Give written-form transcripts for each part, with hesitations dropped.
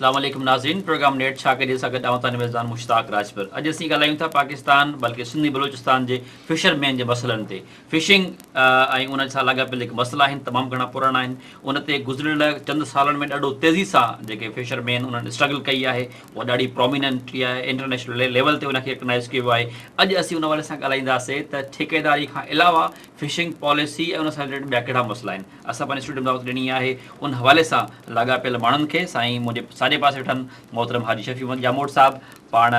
اسلام عليڪم ناظرين پروگرام نيٺ ڇا ڪجي سان گڏ آئون توهان جو ميزبان مشتاق راڄپر اڄ اسين ڳالهايون ٿا پاڪستان بلڪه سنڌ ۽ بلوچستان جي فشر مين جي مسئلن تي فشنگ ۽ ان سان لاڳاپيل جيڪي مسئلا آهن تمام گهڻا پراڻا آهن ان تي گذريل چند سالن ۾ ڏاڍو تيزي سان جيڪي فشر مين انهن اسٽرگل ڪئي آهي اها ڏاڍي پروميننٽ آهي انٽرنيشنل ليول تي ان کي ريڪگنائز ڪيو ويو آهي اڄ اسين ان حوالي سان ڳالهائينداسين ته ٺيڪيداري کان علاوه فشنگ پاليسي ۽ ان سان رليٽيڊ ٻيا ڪهڙا مسئلا آهن اسان پنهنجي اسٽوڊيو ۾ دعوت ڏني آهي ان حوالي سان لاڳاپيل ماڻهن کي سائين منهنجي ساڄي پاسي ويٺا آهن محترم حاجي شفيع محمد ڄاموٽ صاحب پاڻ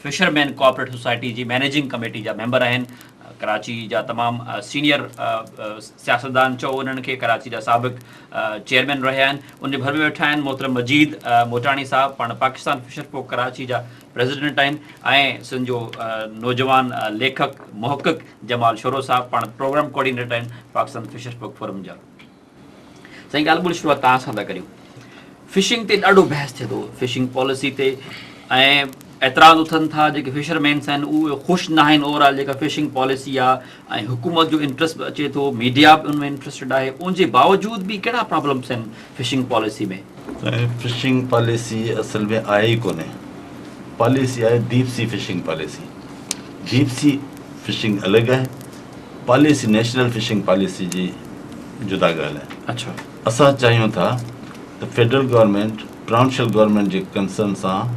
فشرمين ڪوآپريٽو سوسائٽي جي مئنيجنگ ڪميٽي جا ميمبر آهن ڪراچي جا تمام سينيئر سياستدان چئو انهن کي ڪراچي جا سابق چيئرمين رهيا آهن ان جي ڀر ۾ ويٺا آهن محترم مجيد موٽاڻي صاحب پاڻ پاڪستان فشر فوڪ ڪراچي جا پريزيڊنٽ آهن ۽ سنڌ جو نوجوان ليکڪ محقق جمال شورو صاحب پاڻ پروگرام ڪوآرڊينيٽر آهن پاڪستان فشر فوڪ فورم جا. سائين ڳالهه ٻولهه شروعات توهان سان ٿا ڪريون. فشنگ تي ڏاڍو بحث ٿئي ٿو فشنگ پاليسي تي ۽ اعتراض اٿن ٿا جيڪي فشر مينس آهن اهي خوش نه آهن اوور آل جيڪا فشنگ پاليسي آهي ۽ حڪومت جو انٽرسٽ به اچي ٿو ميڊيا به ان ۾ انٽرسٽيڊ آهي ان جي باوجود به ڪهڙا پرابلمس آهن فشنگ پاليسي ۾؟ سائين فشنگ پاليسي اصل ۾ آهي ئي ڪونهي پاليسي آهي deep sea fishing policy deep sea fishing الڳ آهي پاليسي نيشنل فشنگ پاليسي جي جدا ڳالهه آهي. اڇا. اسان چاهيون ٿا ته فيڊرل گورنمينٽ پراونشل گورنمينٽ جي ڪنسرن سان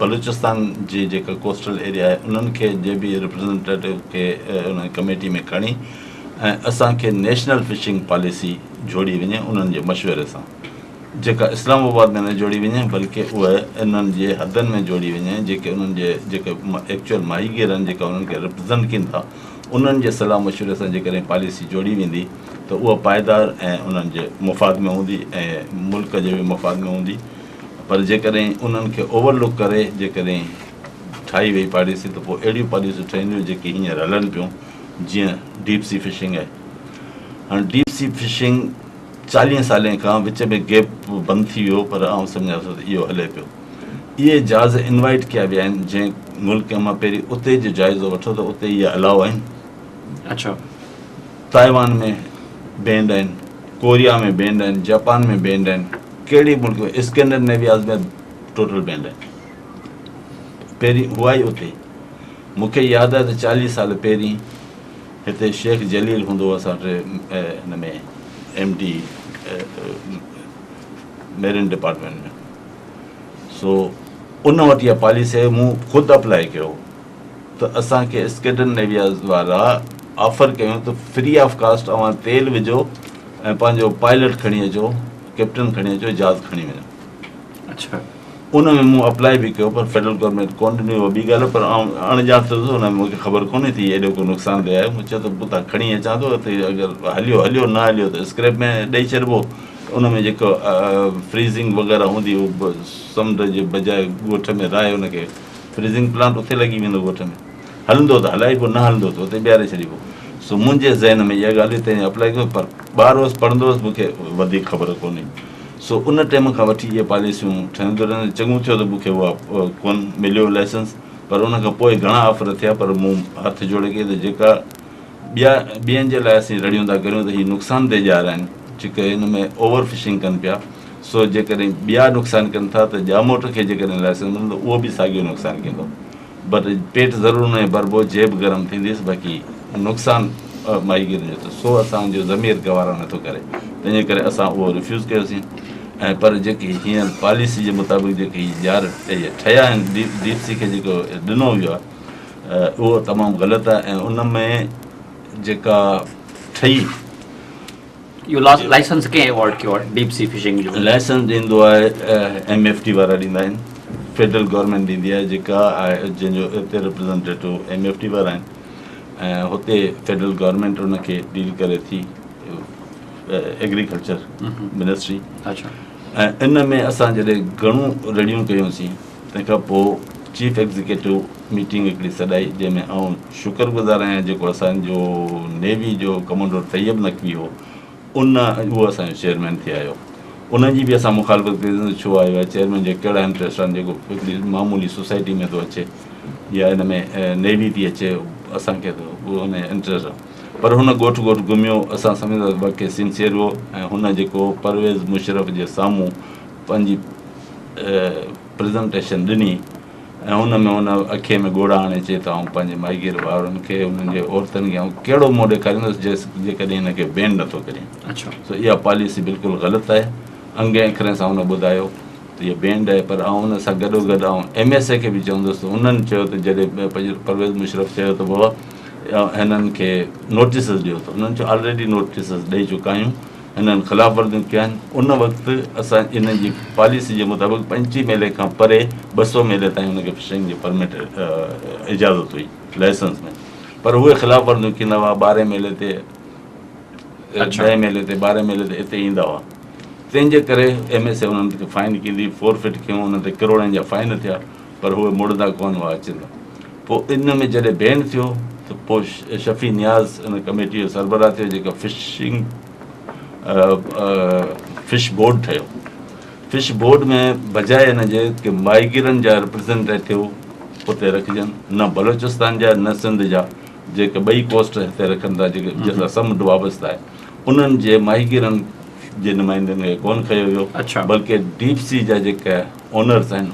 بلوچستان جي جيڪا ڪوسٽل ايريا آهي انهن کي جي به ريپريزنٽيٽو کي ان ڪميٽي ۾ کڻي ۽ اسان کي نيشنل فشنگ پاليسي جوڙي وڃي انهن جي مشوري سان. جيڪا اسلام آباد ۾ نه جوڙي وڃي بلڪه اهي انهن جي حدن ۾ جوڙي وڃي جيڪي انهن جي جيڪي ايڪچوئل ماهيگير آهن جيڪا انهن کي ريپريزنٽ ڪن ٿا انهن جي صلاح مشوري سان جيڪڏهن پاليسي جوڙي ويندي ته اها پائيدار ۽ انهن جي مفاد ۾ هوندي ۽ ملڪ جي به مفاد ۾ هوندي پر جيڪڏهن انهن کي اوور لڪ ڪري جيڪڏهن ٺاهي وئي پاليسي ته پوء اهڙيون پاليسيون ٺهنديون جيڪي هينئر هلن پيون جيئن ڊيپ سي فشنگ آهي هاڻي ڊيپ سي فشنگ چاليهن سالين کان وچ ۾ گيپ بند ٿي ويو پر آئون سمجهان ٿو ته اهو هلي پيو. اهي جهاز انوائيٽ ڪيا ويا آهن جنهن ملڪ مان پهرين اتي جو جائزو وٺو ته اتي اهي الاء آهن. اڇا. تائيوان ۾ بينڊ آهن، ڪوريا ۾ بينڊ آهن، جاپان ۾ بينڊ آهن، ڪهڙي ملڪ ۾ اسڪينڊنيوياز ۾ ٽوٽل بينڊ آهن. پهرين هئا ئي اتي. مون کي ياد آهي ته چاليهه سال پهرين هتي شيخ جليل هوندو هو اسان وٽ هن ۾ ايم ڊي ميرين ڊپارٽمينٽ ۾ سو ان وٽ اها پاليسي آئي مون خود اپلائي ڪيو ته اسان کي اسڪينڊنيوياز وارا آفر ڪيون ته فري آف ڪاسٽ اوهان تيل وجهو ۽ پنهنجو پائلٽ کڻي اچو ڪئپٽن کڻي اچو جهاز کڻي وڃو. اڇا. ان ۾ مون اپلائي به ڪيو پر فيڊرل گورنمينٽ ڪونه ڏني اها ٻي ڳالهه پر آئون اڻ ڄاڻ ٿيس ان ۾ مون کي خبر ڪونه ٿي ايڏو ڪو نقصان ده آهي مون چيو ته پوء تان کڻي اچان ٿو اتي اگر هليو هليو نه هليو ته اسڪريپ ۾ ڏئي ڇڏبو ان ۾ جيڪو فريزنگ وغيره هوندي اهو سمنڊ جي بجاء ڳوٺ ۾ راهي ان کي فريزنگ پلانٽ اتي لڳي ويندو ڳوٺ ۾ هلندو ته هلائبو نه هلندو ته اتي بيهاري ڇڏبو. سو منهنجي ذهن ۾ اها ڳالهه هئي تنهن اپلائي ڪيو پر ٻار هوس پڙهندو هوس مون کي وڌيڪ خبر ڪونه هئي. سو ان ٽيم کان وٺي اهي پاليسيون ٺهنديون رهنديون چڱو ٿيو ته مون کي اها ڪونه مليو لائسنس پر ان کان پوء گهڻا آفر ٿيا پر مون هٿ جوڙي ڪئي ته جيڪا ٻيا ٻين جي لاء اسين رڙيون ٿا ڪريون ته هي نقصان ده ڄار آهن جيڪي هن ۾ اوور فشنگ ڪن پيا سو جيڪڏهن ٻيا نقصان ڪن ٿا ته ڄاموٽ کي جيڪڏهن لائسنس ملندو اهو به ساڳيو نقصان ڪندو. بٽ پيٽ ضرور ان ۾ ڀربو جيب گرم ٿينديس باقي نقصان ماهيگيرن جو ته سو اسان جو ضمير گوارا نٿو ڪري تنهن جي ڪري اسان اهو ريفيوز ڪيوسين ۽ پر جيڪي هينئر پاليسي جي مطابق جيڪي هي ڄار اهي ٺهيا آهن ڊيپ سي کي جيڪو ڏنو ويو آهي اهو تمام غلط آهي ۽ ان ۾ جيڪا ٺهي اهو لائسنس ڪنهن ايوارڊ ڪيو آهي ڊيپ سي فشنگ جو؟ لائسنس ڏيندو آهي ايم ايف ٽي وارا ڏيندا آهن فيڊرل گورنمينٽ ڏيندي آهي جيڪا جنهن جو هتي ريپريزنٽيٽو ايم ايف ٽي وارا آهن ۽ هتي فيڊرل گورنمينٽ ان کي ڊيل ڪري ٿي ايگريڪلچر منسٽري ۽ ان ۾ اسان جڏهن گهڻو رڙيون ڪيونسين تنهن کان پوء چيف ايگزيڪيٽو ميٽنگ هڪڙي سڏائي جنهن ۾ آئون شڪر گذار آهيان جيڪو اسان جو نيوي جو ڪمانڊور طيب نقوي هو ان اهو اسان جو چيئرمين ٿي آيو ان جي به اسان مخالفت ڪئي ته ڇو آيو آهي چيئرمين جا ڪهڙا انٽريسٽ آهن جيڪو هڪڙي معمولي سوسائٽي ۾ ٿو اچي يا ان ۾ نيوي ٿي اچي اسان کي ته اهو ان جو انٽريسٽ آهي پر هن ڳوٺ ڳوٺ گهميو اسان سمجهندا ته واقعي سنسيئر هو ۽ هن جيڪو پرويز مشرف جي سامهون پنهنجي پريزنٽيشن ڏني ۽ ان ۾ هن اکين ۾ ڳوڙها آڻي چئي ته آئون پنهنجي ماهيگير ڀائرن کي انهن جي عورتن کي آئون ڪهڙو منهن ڏيکاريندس جيڪڏهن هن کي بين نٿو ڪريان. سو اها پاليسي بلڪل غلط آهي. انگين اکرين سان هن ٻڌايو ته اها بينڊ آهي پر آئون ان سان گڏو گڏ آئون ايم ايس اي کي به چوندس ته انهن چيو ته جڏهن پرويز مشرف چيو ته بابا هنن کي نوٽيسز ڏيو ته انهن چيو آلريڊي نوٽيسز ڏئي چڪا آهيون هنن خلاف ورزيون ڪيون آهن ان وقت اسان انهن جي پاليسي جي مطابق 25 ميلي کان پري 200 ميلي تائين ان کي فشنگ جي پرمٽ اجازت هئي لائسنس ۾ پر اهي خلاف ورزيون ڪندا هئا 12 ميلي تي 10 ميلي تي 12 ميلي تي اتي ايندا هئا تنهن جي ڪري ايم ايس اي انهن کي فائن ڪندي فورفٽ ڪيون انهن تي ڪروڙن جا فائن ٿيا پر اهي مڙندا ڪونه هئا اچندا پوء ان ۾ جڏهن بين ٿيو ته پوء شفيع نياز ان ڪميٽي جو سربراهه ٿيو جيڪا فشنگ فش بورڊ ٺهيو فش بورڊ ۾ بجاء ان جي ڪي ماهيگيرن جا ريپريزنٽيٽو اتي رکجن نه بلوچستان جا نه سنڌ جا جيڪي ٻئي ڪوسٽ هتي رکن ٿا جيڪي جنهن سان سمنڊ وابسته آهي انهن جي ماهيگيرن جي نمائندن کي ڪونه کنيو ويو بلڪه ڊيپ سي جا جيڪي اونرز آهن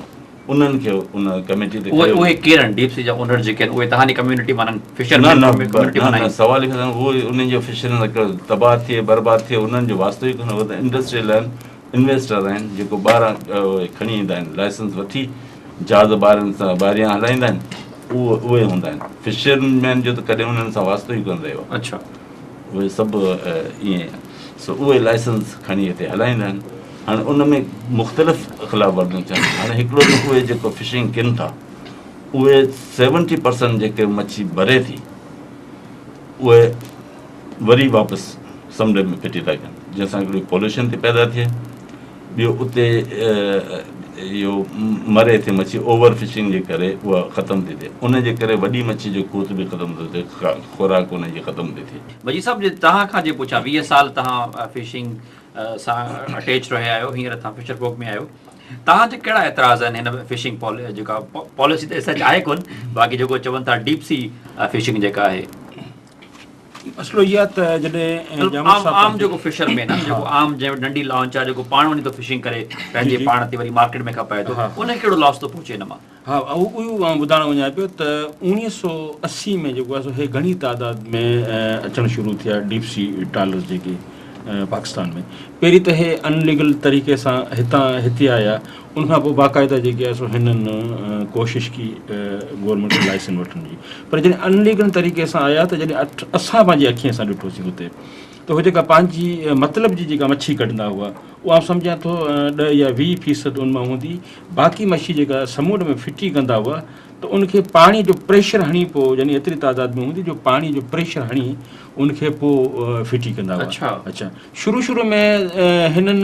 انهن کي ان ڪميٽي تي کنيو ويو. اهي ڪير آهن ڊيپ سي جا اونر جيڪي آهن اهي توهان جي ڪميونٽي مان آهن فشر مين ڪميونٽي مان آهن؟ نه سوال ئي ختم اهي انهن جو فشرن سان تباهه ٿئي برباد ٿئي انهن جو واسطو ئي ڪونه هو ته انڊسٽريل آهن انويسٽر آهن جيڪو ٻاهران اهي کڻي ايندا آهن لائسنس وٺي جهاز ٻاهرين سان ٻاهريان هلائيندا آهن اهي هوندا آهن فشر مين جو ته ڪڏهن انهن سان واسطو ئي ڪونه رهيو آهي. اهي سڀ ائين سو اهي لائسنس کڻي هتي هلائيندا آهن هاڻي ان ۾ مختلف خلاف ورزيون ٿين هاڻي هڪڙو ته اهي جيڪو فشنگ ڪن ٿا اهي 70% جيڪي مڇي ڀري ٿي اهي وري واپس سمنڊ ۾ ڦٽي ٿا ڪن جنهن سان هڪڙي پوليوشن ٿي پيدا ٿئي ٻيو اتي اهو مري ٿي مڇي اوور فشنگ جي ڪري اها ختم ٿي ٿئي ان جي ڪري وڏي مڇي جو قوت به ختم ٿو ٿئي خوراڪ ان جي ختم ٿي ٿئي. مجيد صاحب جي توهان کان جي پڇان 20 سال توهان فشنگ سان اٽيچ رهيا آهيو هينئر توهان فشر فوڪ ۾ آهيو توهان جا ڪهڙا اعتراض آهن هن فشنگ جيڪا پاليسي ته سچ آهي ڪون باقي جيڪو چون ٿا ڊيپ سي فشنگ جيڪا آهي. مسئلو اهو آهي ته جڏهن ڄامڙو صاحب عام جيڪو فشر مين آهي جيڪو عام جنهن وٽ ننڍي لانچ آهي جيڪو پاڻ وڃي ٿو فشنگ ڪري پنهنجي پاڻ تي وري مارڪيٽ ۾ کپائي ٿو ان کي ڪهڙو لاس ٿو پهچي ان مان؟ ها اهو آئون ٻڌائڻ وڃان پيو ته 1980 ۾ جيڪو آهي سو هي گهڻي تعداد ۾ اچڻ شروع ٿيا ڊيپ سي ٽرالرز جيڪي پاڪستان ۾ پهرين ته هي ان ليگل طريقي سان هتان هتي آيا ان کان پوء باقاعده جيڪي آهي سو هنن ڪوشش ڪئي گورنمينٽ کان لائسنس وٺڻ جي پر جڏهن ان ليگل طريقي سان آيا ته جڏهن اٺ اسان پنهنجي اکين سان ڏٺوسين اتي ته هو جيڪا پنهنجي مطلب جي جيڪا مڇي ڪڍندا هئا اها آئون سمجهان ٿو 10 يا 20 فيصد ان مان هوندي باقي مڇي جيڪا سمنڊ ۾ ڦٽي ڪندا هئا ته ان کي پاڻي جو پريشر هڻي پوء يعني ايتري تعداد ۾ هوندي جو پاڻي جو پريشر هڻي ان کي پوء ڦٽي ڪندا هئا. اڇا شروع شروع ۾ هنن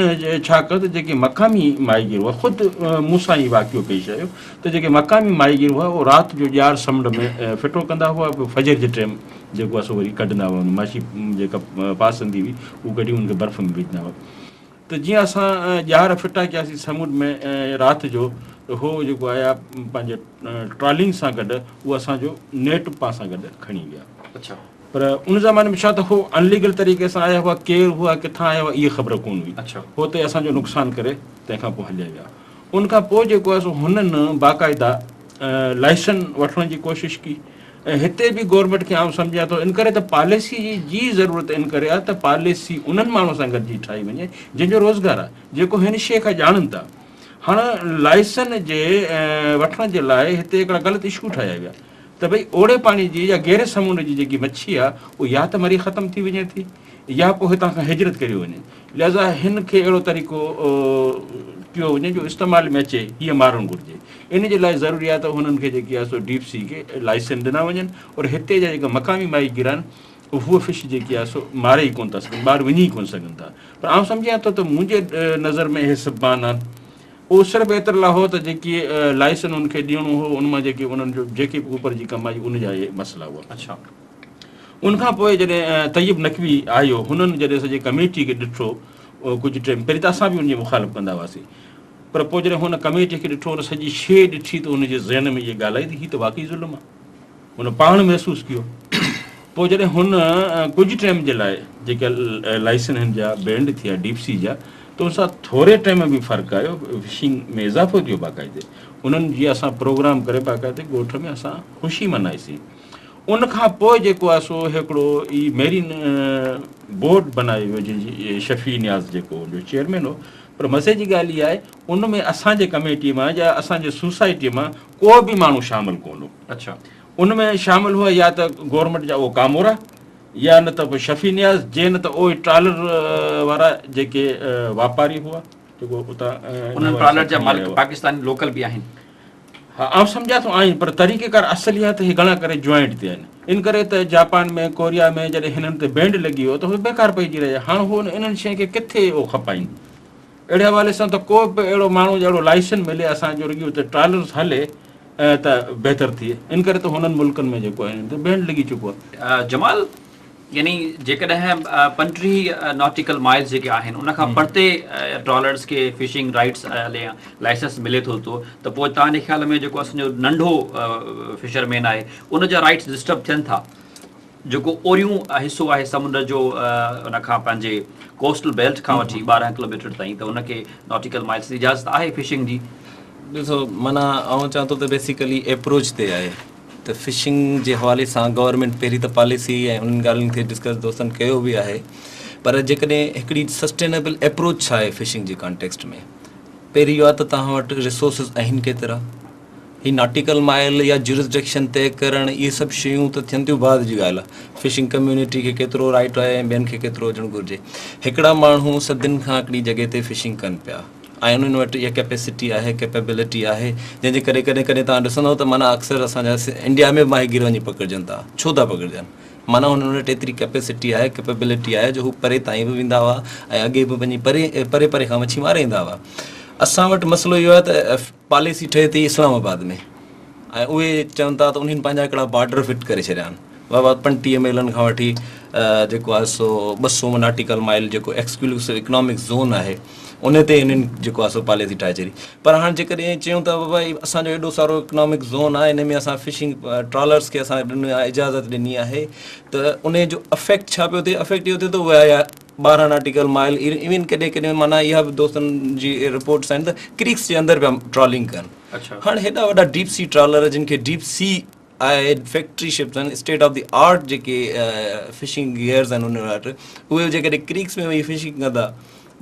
ڇا ڪيو ته جيڪي مقامي ماهيگير هئا خود مون سان هي واقعو پيش آيو ته جيڪي مقامي ماهيگير هئا اهي رات جو ڄار سمنڊ ۾ ڦٽو ڪندا هئا پوء فجر جي ٽيم جيڪو آهي سو وري ڪڍندا هئا ان مڇي جيڪا ڦاسندي هئي اهو ڪڍي ان کي برف ۾ وجهندا هئا ته جيئن اسان ڄار ڦٽا ڪياسين سمنڊ ۾ رات جو ته هو جيڪو آيا پنهنجي ٽرالنگ سان گڏ اهو اسان جو نيٽ به پاڻ سان گڏ کڻي ويا. پر ان زماني ۾ ڇا ته هو ان ليگل طريقي سان آيا هئا، ڪير هئا، ڪٿان آيا هئا، اها خبر ڪونه هئي. هو اتي اسان جو نقصان ڪري تنهن کان پوء هليا ويا. ان کان پوء جيڪو آهي سو هنن باقاعده لائسن وٺڻ جي ڪوشش ڪئي ۽ هتي به گورنمينٽ کي آئون سمجهان ٿو ان ڪري ته پاليسي جي ضرورت ان ڪري آهي ته پاليسي انهن ماڻهن سان گڏجي ٺاهي وڃي جن جو روزگار آهي، جيڪو هن شيء کان ڄاڻن ٿا. هاڻ لائسن جي وٺڻ جي لاء هتي هڪڙا غلط اشو ٺاهيا ويا. ته ڀئي اوڙي پاڻي جي يا گهري سمنڊ جي جيڪي مڇي آ اهو يا ته مري ختم ٿي وڃي ٿي يا پوء هتان کان هجرت ڪريو وڃي لهذا هن کي اهڙو طريقو ڪيو وڃي جو استعمال ۾ اچي هيء مارڻ گهرجي ان جي لاء ضروري آ ته هنن کي جيڪي آ سو ڊيپ سي کي لائسنس ڏنا وڃن اور هتي جا جيڪا مقامي ماهيگير آهن اهو فش جيڪي آ سو ماري ئي ڪونه ٿا سگهن ٻاهر وڃي ئي ڪونه سگهن ٿا پر آئون سمجهان ٿو ته منهنجي نظر ۾ اهي سڀ بهانا آهن اهو صرف ايتري لاء هو ته جيڪي لائسن ان کي ڏيڻو هو ان مان جيڪي انهن جو جيڪي به اوپر جي ڪم آئي ان جا اهي مسئلا هئا. ان کان پوء جڏهن طيب نقوي آيو هنن جڏهن سڄي ڪميٽي کي ڏٺو ڪجهه ٽيم پهرين ته اسان به ان جي مخالف ڪندا هئاسين پر پوء جڏهن هن ڪميٽي کي ڏٺو ان سڄي شيء ڏٺي ته ان جي ذهن ۾ اها ڳالهه آئي ته هي ته واقعي ظلم آهي. هن پاڻ محسوس ڪيو. پوء جڏهن هن ڪجهه ٽيم جي لاء جيڪي لائسن هن جا بينڊ ٿيا ڊيپ سي جا ته ان سان ٿوري ٽائيم ۾ به فرق آيو فشنگ ۾ اضافو ٿيو باقاعدي انهن جي اسان پروگرام ڪري باقاعدي ڳوٺ ۾ اسان خوشي منائيسين ان کان پوء جيڪو آهي سو هڪڙو ئي ميرين بورڊ بنايو ويو جنهن جي شفيع نياز جيڪو ان جو چيئرمين هو پر مزي جي ڳالهه اها آهي ان ۾ اسان جي ڪميٽي مان يا اسان جي سوسائٽي مان ڪو به ماڻهو شامل ڪونه هو اڇا ان ۾ شامل هئا يا ته گورنمينٽ جا اهو ڪامورا يا نه ته پوء شفيع نياز جي نه ته اهي ٽرالر وارا جيڪي واپاري هئا جيڪو اتان انهن ٽرالر جا مالڪ پاڪستاني لوڪل به آهن. ها آئون سمجهان ٿو آهن پر طريقه ڪار اصل اها ته هي گهڻا ڪري جوائنٽ تي آهن ان ڪري ته جاپان ۾ ڪوريا ۾ جڏهن هنن تي بينڊ لڳي ويو ته هو بيڪار پئجي رهيا هاڻ هو انهن شين کي ڪٿي اهو کپائين اهڙي حوالي سان ته ڪو به اهڙو ماڻهو اهڙو لائسن ملي اسان جو رڳي اتي ٽرالرز هلي ته بهتر ٿئي ان ڪري ته هنن ملڪن ۾ جيڪو آهي هنن تي بينڊ لڳي چڪو آهي. جمال يعني جيڪڏهن 35 ناٽيڪل مائلز جيڪي آهن ان کان پرتي ٽرالرز کي فشنگ رائٽس لائسنس ملي ٿو ٿو ته پوء توهان جي خيال ۾ جيڪو اسان جو ننڍو فشرمين آهي ان جا رائٽس ڊسٽرب ٿين ٿا جيڪو اوريون حصو آهي سمنڊ جو ان کان پنهنجي ڪوسٽل بيلٽ کان وٺي 12 ڪلوميٽر تائين ته ان کي ناٽيڪل مائلز جي اجازت آهي فشنگ جي. ڏسو معنيٰ آئون چوان ٿو ته بيسيڪلي ايپروچ تي آهي. ته فشنگ جي حوالي سان گورنمينٽ پهرين ته پاليسي ۽ انهن ڳالهين کي ڊسڪس دوستن ڪيو به آهي پر جيڪڏهن هڪڙي سسٽينيبل ايپروچ ڇا آهي فشنگ جي ڪانٽيڪسٽ ۾ پهرين اهو آهي ته توهان وٽ ريسورسز آهن ڪيترا هي ناٽيڪل مائل يا جورسڊڪشن طئي ڪرڻ اهي سڀ شيون ته ٿين ٿيون بعد جي ڳالهه آهي فشنگ ڪميونٽي کي ڪيترو رائٽ آهي ۽ ٻين کي ڪيترو هجڻ گهرجي هڪڙا ماڻهو صدين کان هڪڙي جڳهه تي فشنگ ڪن پيا ۽ انهن وٽ اها ڪيپيسٽي آهي، Capability آهي، جنهن جي ڪري ڪڏهن ڪڏهن توهان ڏسندؤ ته معنيٰ اڪثر اسان جا انڊيا ۾ به ماهيگير وڃي پڪڙجن ٿا. ڇو ٿا پڪڙجن؟ معنيٰ انهن وٽ ايتري ڪيپيسٽي آهي، Capability آهي، جو هو پري تائين به ويندا هئا ۽ اڳي به وڃي پري پري پري کان مڇي ماري ايندا هئا. اسان وٽ مسئلو اهو آهي ته پاليسي ٺهي ٿي اسلام آباد ۾ ۽ اهي چون ٿا ته انهن پنهنجا هڪڙا بارڊر فٽ ڪري ڇڏيا آهن. بابا 35 ميلن کان وٺي جيڪو آهي سو 200 ناٽيڪل مائل جيڪو ايڪسڪلوسو اڪنامڪ زون آهي ان تي هنن جيڪو آهي سو پاليسي ٺاهي ڇڏي پر هاڻ جيڪڏهن چيون ته بابا اسان جو ايڏو سارو اڪنامڪ زون آهي ان ۾ اسان فشنگ ٽرالرس کي اسان ڏنو آهي اجازت ڏني آهي ته ان جو افيڪٽ ڇا پيو ٿئي افيڪٽ اهو ٿئي ٿو اهي 12 ناٽيڪل مائل ايون ڪڏهن ڪڏهن معنيٰ اها به دوستن جي رپورٽس آهن ته ڪريڪس جي اندر پيا ٽرالنگ ڪن هاڻ هيڏا وڏا ڊيپ سي ٽرالر جن کي ڊيپ سي آهي فيڪٽري شپس آهن اسٽيٽ آف the art جيڪي فشنگ گيئرز آهن انهن وٽ اهي جيڪڏهن ڪريڪس ۾ ويهي فشنگ ڪندا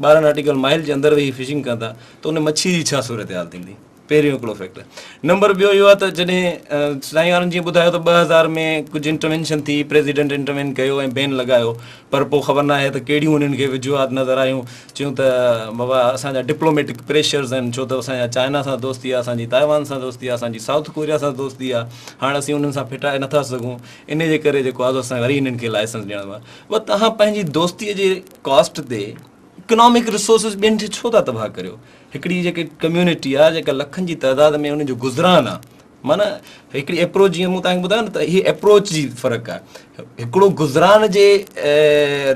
12 ناٽيڪل مائل جي اندر ويهي فشنگ ڪندا ته ان مڇي جي ڇا صورتحال ٿيندي پهريون هڪڙو فيڪٽر نمبر ٻيو اهو آهي ته جڏهن سائين وارن جيئن ٻڌايو ته 2000 ۾ ڪجهه انٽروينشن ٿي پريزيڊنٽ انٽروين ڪيو ۽ بين لڳايو پر پوء خبر ناهي ته ڪهڙيون انهن کي وجوهات نظر آيون چيون ته بابا اسان جا ڊپلوميٽڪ پريشرز آهن ڇو ته اسان جا چائنا سان دوستي آهي اسان جي تائيوان سان دوستي آهي اسان جي سائوٿ ڪوريا سان دوستي آهي هاڻ اسين انهن سان ڦٽائي نٿا سگهون ان جي ڪري جيڪو آهي اسان وري انهن کي لائسنس ڏيڻ بابا توهان پنهنجي دوستي جي ڪاسٽ تي اڪنامڪ ريسورسز ٻين کي ڇو ٿا تباهه ڪريو هڪڙي جيڪي ڪميونٽي آهي جيڪا لکن جي تعداد ۾ ان جو گذران آهي معنيٰ هڪڙي ايپروچ جيئن مون توهان کي ٻڌايو نه ته هي ايپروچ جي فرق آهي هڪڙو گذران جي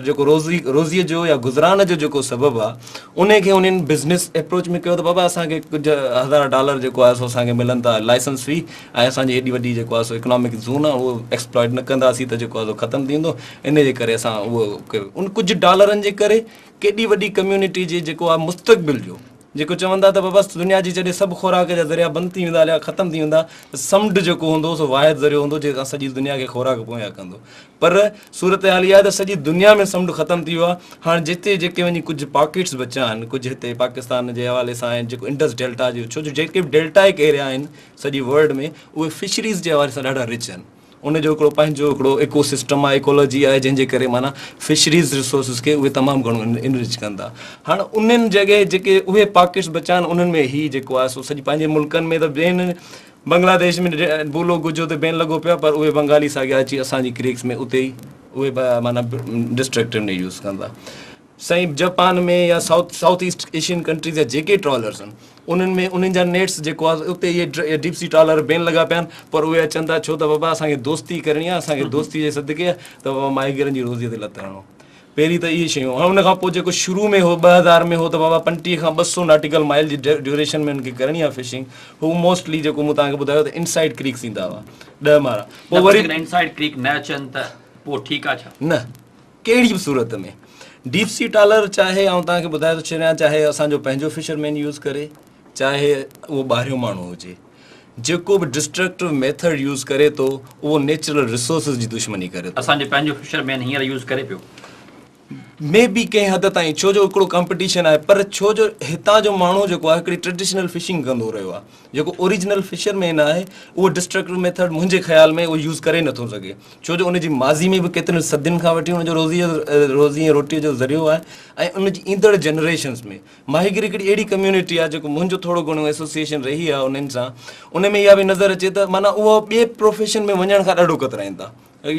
جيڪو روزي روزيء جو يا گذران جو جيڪو سبب آهي ان کي انهن بزنس ايپروچ ۾ ڪيو ته بابا اسان کي ڪجهه هزار ڊالر جيڪو آهي سو اسان کي ملن ٿا لائسنس في ۽ اسان جي هيڏي وڏي جيڪو آهي سو اڪنامڪ زون آهي اهو ايڪسپلائٽ نه ڪنداسين ته جيڪو آهي سو ختم ٿي ويندو ان جي ڪري اسان اهو ڪيو ان ڪجهه ڊالرن جي ڪري ڪيڏي وڏي ڪميونٽي جي جيڪو آهي مستقبل جو جيڪو چون ٿا ته بابا دنيا جي جڏهن سڀ خوراڪ جا ذريعا بند ٿي ويندا يا ختم ٿي ويندا ته سمنڊ جيڪو هوندو سو واحد ذريعو هوندو جنهن سان سڄي دنيا کي خوراڪ مهيا ڪندو پر صورتحال اها آهي ته سڄي دنيا ۾ سمنڊ ختم ٿي ويو آهي هاڻ جتي جيڪي وڃي ڪجهه پاڪيٽس بچيا آهن ڪجهه هتي پاڪستان جي حوالي سان آهن جيڪو انڊس ڊيلٽا جو ڇو جو جيڪي به ڊيلٽائڪ ايريا آهن سڄي ورلڊ ۾ اهي فشريز جي حوالي سان ڏاڍا رچ آهن ان جو هڪڙو پنهنجو هڪڙو ايڪو سسٽم آهي ايڪولاجي آهي جنهن جي ڪري معنيٰ فشريز ريسورسز کي اهي تمام گهڻو انرچ ڪن ٿا هاڻ انهن جڳهه جيڪي اهي پاڪيٽس بچا آهن انهن ۾ هي جيڪو آهي سو سڄي پنهنجي ملڪن ۾ ته بين بنگلاديش ۾ بولو گجو تي بين لڳو پيو آهي پر اهي بنگالي ساڳيا اچي اسان جي ڪريڪس ۾ اتي ئي اهي معنيٰ ڊسٽرڪٽو نه يوز ڪندا سائين جپان ۾ يا سائوٿ ايسٽ ايشين ڪنٽريز جا جيڪي ٽرالرز آهن انهن ۾ انهن جا نيٽس جيڪو آهي اتي اهي ڊيپ سي ٽرالر بين لڳا پيا آهن پر اهي اچن ٿا ڇو ته بابا اسان کي دوستي ڪرڻي آهي اسان کي دوستي جي صدقي آهي ته بابا ماهيگيرن جي روزي تي لت هڻو پهرين ته اهي شيون هاڻ ان کان پوء جيڪو شروع ۾ هو 2000 ۾ هو ته بابا 35 کان 200 ناٽيڪل مائل جي ڊيوريشن ۾ ان کي ڪرڻي آهي فشنگ هو موسٽلي جيڪو مون توهان کي ٻڌايو ته انسائيڊ ڪريڪس ايندا هئا 10 مارا پوء وري انسائيڊ ڪريڪ نه اچن ته پوء ٺيڪ آهي ڇا؟ نه ڪهڙي به صورت ۾ ڊيپ سي ٽرالر چاهي آئون توهان کي ٻڌائي ٿو ڇڏيان چاهي اسان جو پنهنجو فشرمين يوز ڪري چاهي اهو ٻاهريون ماڻهو هجي جيڪو به ڊسٽرڪٽو ميٿڊ يوز ڪري ٿو اهو نيچرل ريسورسز جي دشمني ڪري ٿو. اسان جو پنهنجو فشرمين هينئر يوز ڪري پيو. مي بي ڪنهن حد تائين ڇو جو هڪڙو ڪمپٽيشن آهي پر ڇو جو هتان جو ماڻهو جيڪو آهي هڪڙي ٽريڊيشنل فشنگ ڪندو رهيو آهي جيڪو اوريجنل فشرمين آهي اهو ڊسٽرڪٽو ميٿڊ منهنجي خيال ۾ اهو يوز ڪري نٿو سگهي ڇو جو ان جي ماضي ۾ به ڪيترين صدين کان وٺي ان جو روزي روزي ۽ روٽي جو ذريعو آهي ۽ ان جي ايندڙ جنريشنس ۾ ماهيگير هڪڙي اهڙي ڪميونٽي آهي جيڪو منهنجو ٿورو گهڻو ايسوسيئيشن رهي آهي انهن سان ان ۾ اها به نظر اچي ته معنيٰ اهو ٻئي پروفيشن ۾ وڃڻ کان ڏاڍو ڪترائين ٿا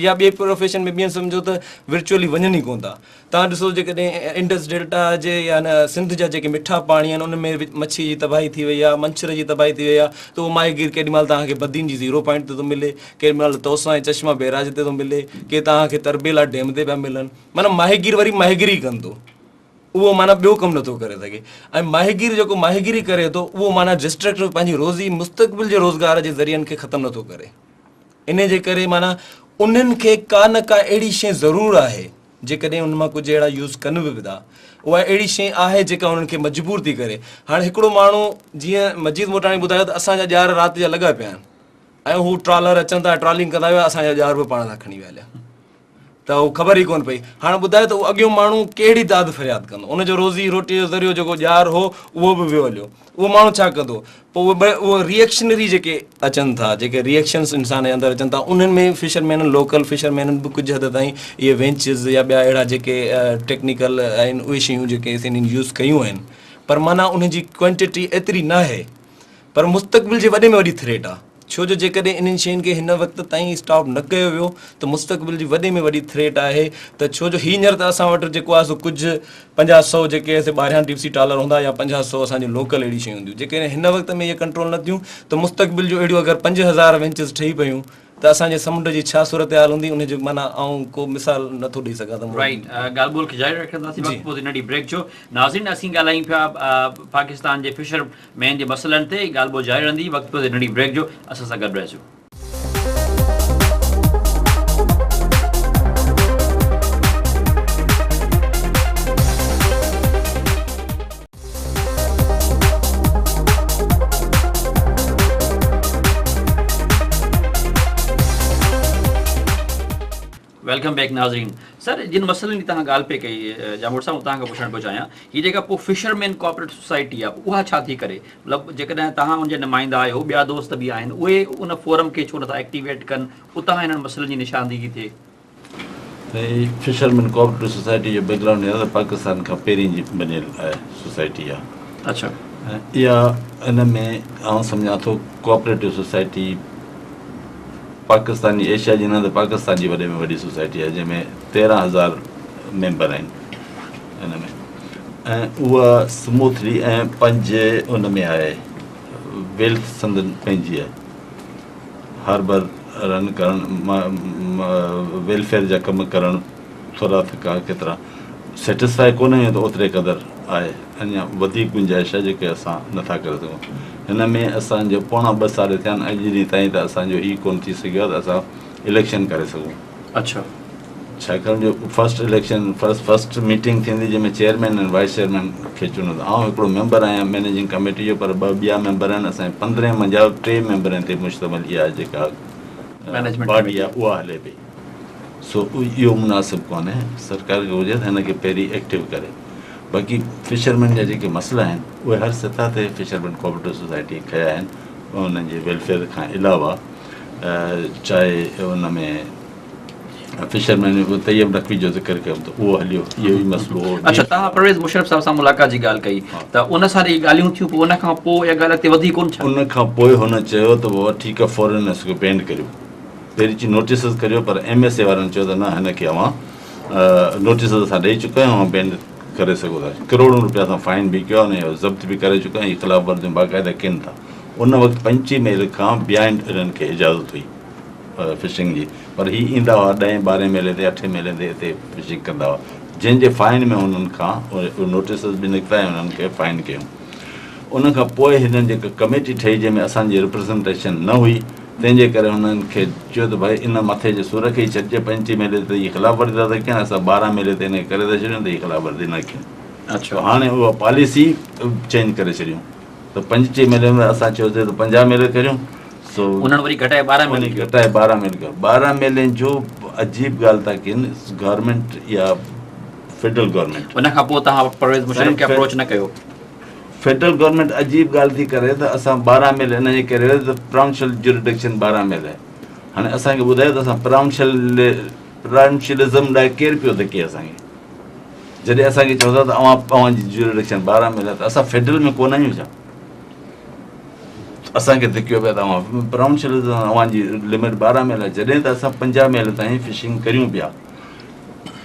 يا ٻئي پروفيشن ۾ ٻين سمجهو ته ورچوئلي وڃن ئي ڪونه ٿا. توهان ڏسو جيڪڏهن انڊس ڊيلٽا جي يا نه سنڌ جا جيڪي مٺا پاڻي آهن ان ۾ مڇي جي تباهي ٿي وئي آهي منڇر جي تباهي ٿي وئي آهي ته اهو ماهيگير ڪيڏي مهل توهان کي بدين جي زيرو پوائنٽ تي ٿو ملي ڪيڏي مهل تونسا ۽ چشما بيراج تي ٿو ملي ڪي توهان کي تربيلا ڊيم تي پيا ملن معنيٰ ماهيگير وري ماهيگيري ڪندو اهو معنيٰ ٻيو ڪم نٿو ڪري سگهي ۽ ماهيگير جيڪو ماهيگيري ڪري ٿو اهو معنيٰ ڊسٽرڪٽو پنهنجي روزي مستقبل جي روزگار جي ذريعن کي ختم نٿو ڪري. انهي جي ڪري معنيٰ انهن کي ڪا نه ڪا اهڙي شيء ضرور آهي جيڪڏهن انهن مان ڪجهه اهڙا يوز ڪن به ٿا اها اهڙي شيء آهي جيڪا انهن کي مجبور ٿي ڪري هاڻي هڪڙو ماڻهو جيئن مجيد موٽاڻي ٻڌايو ته اسان جا ڄار رات جا لڳا پيا آهن ۽ هو ٽرالر اچن ٿا ٽرالنگ ڪندا ويا اسان جا ڄار به پاڻ سان کڻي ويا هليا ته اهو خبر ئي ڪونه پئي. هاڻ ٻڌاء ته اهو اڳيون ماڻهو ڪهڙي داد فرياد ڪندو؟ ان جو روزي روٽيء جو ذريعو جيڪو ڄار هو، اهو به ويو هليو. اهو ماڻهو ڇا ڪندو؟ پوء اهي ٻه اهي ريئڪشنري جيڪي اچن ٿا، جيڪي ريئڪشنس انسان جي اندر اچن ٿا، انهن ۾ فشرمينن، لوڪل فشرمينن به ڪجهه حد تائين اهي وينچز يا ٻيا اهڙا جيڪي ٽيڪنيڪل آهن، اهي شيون جيڪي انهن يوز ڪيون آهن، پر معنيٰ انهن جي ڪوانٽٽي ايتري ناهي. پر مستقبل جي وڏي ۾ وڏي ٿريٽ آ ڇو جو جيڪڏهن انهن شين کي هن وقت تائين اسٽاپ نه ڪيو ويو ته مستقبل جي وڏي ۾ وڏي ٿريٽ آهي ته ڇو جو هينئر ته اسان وٽ جيڪو آهي سو ڪجهه پنجاهه سو جيڪي سي ٻاهريان ڊيپ سي ٽرالر هوندا يا پنجاهه سو اسان جون لوڪل اهڙيون شيون هونديون جيڪڏهن هن وقت ۾ اهي ڪنٽرول نه ٿيون ته مستقبل جون اهڙيون اگر 5000 وينچز ٺهي پيون ته اسان جي سمنڊ جي ڇا صورتحال هوندي ان جو معنيٰ آئون ڪو مثال نه ٿو ڏئي سگهان ته رائيٽ ڳالهه ٻولهه کي جاري رکنداسين وقت پهتو ننڍي بريڪ جو ناظرين اسين ڳالهايون پيا پاڪستان جي فشر مين جي مسئلن تي ڳالهه ٻولهه جاري رهندي وقت پهتو ننڍي بريڪ جو اسان سان گڏ رهجو. Welcome back ناظرين سر جن مسئلن جي توهان ڳالهه پئي ڪئي ڄاموٽ صاحب توهان کان پڇڻ پيو چاهيان هي جيڪا پوء فشرمين ڪوآپريٽو سوسائٽي آهي اها ڇا ٿي ڪري مطلب جيڪڏهن توهان ان جا نمائندا آهيو ٻيا دوست به آهن اهي ان فورم کي ڇو نٿا ايڪٽيويٽ ڪن اتان هنن مسئلن جي نشاندهي ٿئي. هي فشرمين ڪوآپريٽو سوسائٽي جو بيڪ گرائونڊ هي ته پاڪستان کان پهرين جي بنيل آهي سوسائٽي آهي. اڇا. اها ان ۾ آئون سمجهان ٿو ڪوآپريٽو سوسائٽي پاڪستان جي ايشيا جي نه ته پاڪستان جي وڏي ۾ وڏي سوسائٽي آهي جنهن ۾ 13,000 ميمبر آهن ان ۾ ۽ اها سموٿلي ۽ پنهنجي ان ۾ آهي ويلٿ سندن پنهنجي آهي. هاربر رن ڪرڻ، ويلفيئر جا ڪم ڪرڻ ٿورا ٿڪا ڪيترا سيٽسفائي ڪونه آهيون ته اوتري قدر آهي اڃا وڌيڪ گنجائش آهي جيڪي اسان نٿا ڪري سگهون هن ۾ اسان جو پوڻا ٻه سال ٿيا آهن اڄ ڏينهن تائين ته اسان جو هي ڪونه ٿي سگهيو آهي ته اسان اليڪشن ڪري سگهون. اڇا. ڇاڪاڻ جو فرسٽ اليڪشن فرسٽ ميٽنگ ٿيندي جنهن ۾ چيئرمين ۽ وائيس چيئرمين کي چونڊندو آئون هڪڙو ميمبر آهيان مئنيجنگ ڪميٽي جو پر ٻه ٻيا ميمبر آهن اسان جي پندرهن منجهان ٽي ميمبرن تي مشتمل اها جيڪا باڊي آهي اها هلي پئي سو اهو مناسب ڪونهي سرڪار کي گهرجي ته هن کي پهرين ايڪٽو ڪري باقي فشرمين جا جيڪي مسئلا آهن اهي هر سطح تي فشرمين ڪوآپريٽو سوسائٽي کنيا آهن انهن جي ويلفيئر کان علاوه چاهي ان ۾ فشرمين طيب نقوي جو ذڪر ڪيم ته اهو هليو اهو ئي مسئلو هو. اڇا توهان پرويز مشرف صاحب سان ملاقات جي ڳالهه ڪئي ته ان سان جيڪي ڳالهيون ٿيون پوء ان کان پوء اها ڳالهه اڳتي وڌي ڪونه ڇا؟ ان کان پوء هن چيو ته بابا ٺيڪ آهي فورن اس کي بينڊ ڪريو پهرين چي نوٽيسز ڪريو پر ايم ايس اي وارن چيو ته نه هن کي اوهان نوٽيسز اسان ڏئي چڪا آهيون اوهان بينڊ ڪري سگهو ٿا ڪروڙن روپيا اسان فائن به ڪيو آهي ان جو ضبط به ڪري چڪا آهيون هي خلاف ورزيون باقاعده ڪن ٿا ان وقت 25 ميل کان بيهائنڊ انهن کي اجازت هئي فشنگ جي پر هي ايندا هئا ڏهين ٻارهين ميلي تي اٺين ميلي تي هتي فشنگ ڪندا هئا جنهن جي فائن ۾ هنن کان نوٽيسز به نڪتا ۽ انهن کي فائن ڪيون ان کان پوء هنن جيڪا ڪميٽي ٺهي جنهن ۾ اسان جي رپريزنٽيشن نه هئي تنهن جي ڪري هنن کي چيو ته ڀائي ان مٿي جي سور کي ئي ڇڏجي 35 ميلي تي هي خلاف ورزي ٿا ڪن اسان 12 ميلي تي ان کي ڪري ٿا ڇڏيون ته هي خلاف ورزي نه ڪن. اڇا هاڻي اها پاليسي چينج ڪري ڇڏيون ته 35 ميلي ۾ اسان چيوسي ته 50 ميل ڪريون سو انهن وري گهٽائي 12 ميل گهٽائي 12 ميل ڪيو. 12 ميلن جو عجيب ڳالهه ٿا ڪن گورنمينٽ يا فيڊرل گورنمينٽ. ان کان پوء توهان پرويز مشرف کي اپروچ نه ڪيو؟ فيڊرل گورنمينٽ عجيب ڳالهه ٿي ڪري ته اسان 12 ميل ان جي ڪري ته پراونشل جوريڊڪشن 12 ميل آهي. هاڻي اسان کي ٻڌايو ته اسان پراونشلزم لاء ڪير پيو ڌڪي اسان کي؟ جڏهن اسان کي چئو ٿا ته اوهان اوهان جي جوريڊڪشن 12 ميل آهي ته اسان فيڊرل ۾ ڪونه آهيون ڇا؟ اسان کي ڌڪيو پيا ته اوهان پراونشلزم اوهان جي لمٽ 12 ميل آهي جڏهن ته اسان 50 ميل تائين فشنگ ڪريون پيا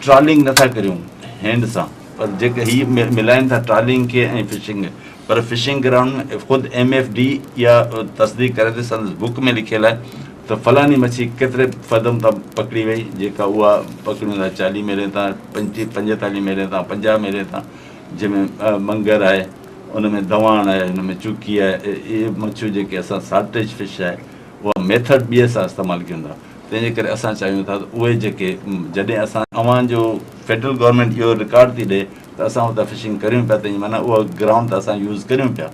ٽرالنگ نٿا ڪريون هينڊ سان پر جيڪي هي ملائن ٿا ٽرالنگ کي ۽ فشنگ پر فشنگ گرائونڊ ۾ خود ايم ايف ڊي اها تصديق ڪري ٿي سندس بڪ ۾ لکيل آهي ته فلاني مڇي ڪيتري فدم تان پڪڙي وئي جيڪا اها پڪڙيون ٿا 40 ميلين تان 45 ميلين تان 50 ميلين تان جنهن ۾ منگر آهي ان ۾ دواڻ آهي ان ۾ چوڪي آهي اهي مڇيون جيڪي اسان سالٽيج فش آهي اها ميٿڊ ٻئي سان استعمال ڪيون ٿا تنهن جي ڪري اسان چاهيون ٿا ته اهي جيڪي جڏهن اسان اوهان جو فيڊرل گورنمينٽ اهو رڪارڊ ٿي ڏئي ته اسان اتان فشنگ ڪريون پيا تنهن جي معنيٰ اهو گرائونڊ ته اسان يوز ڪريون پيا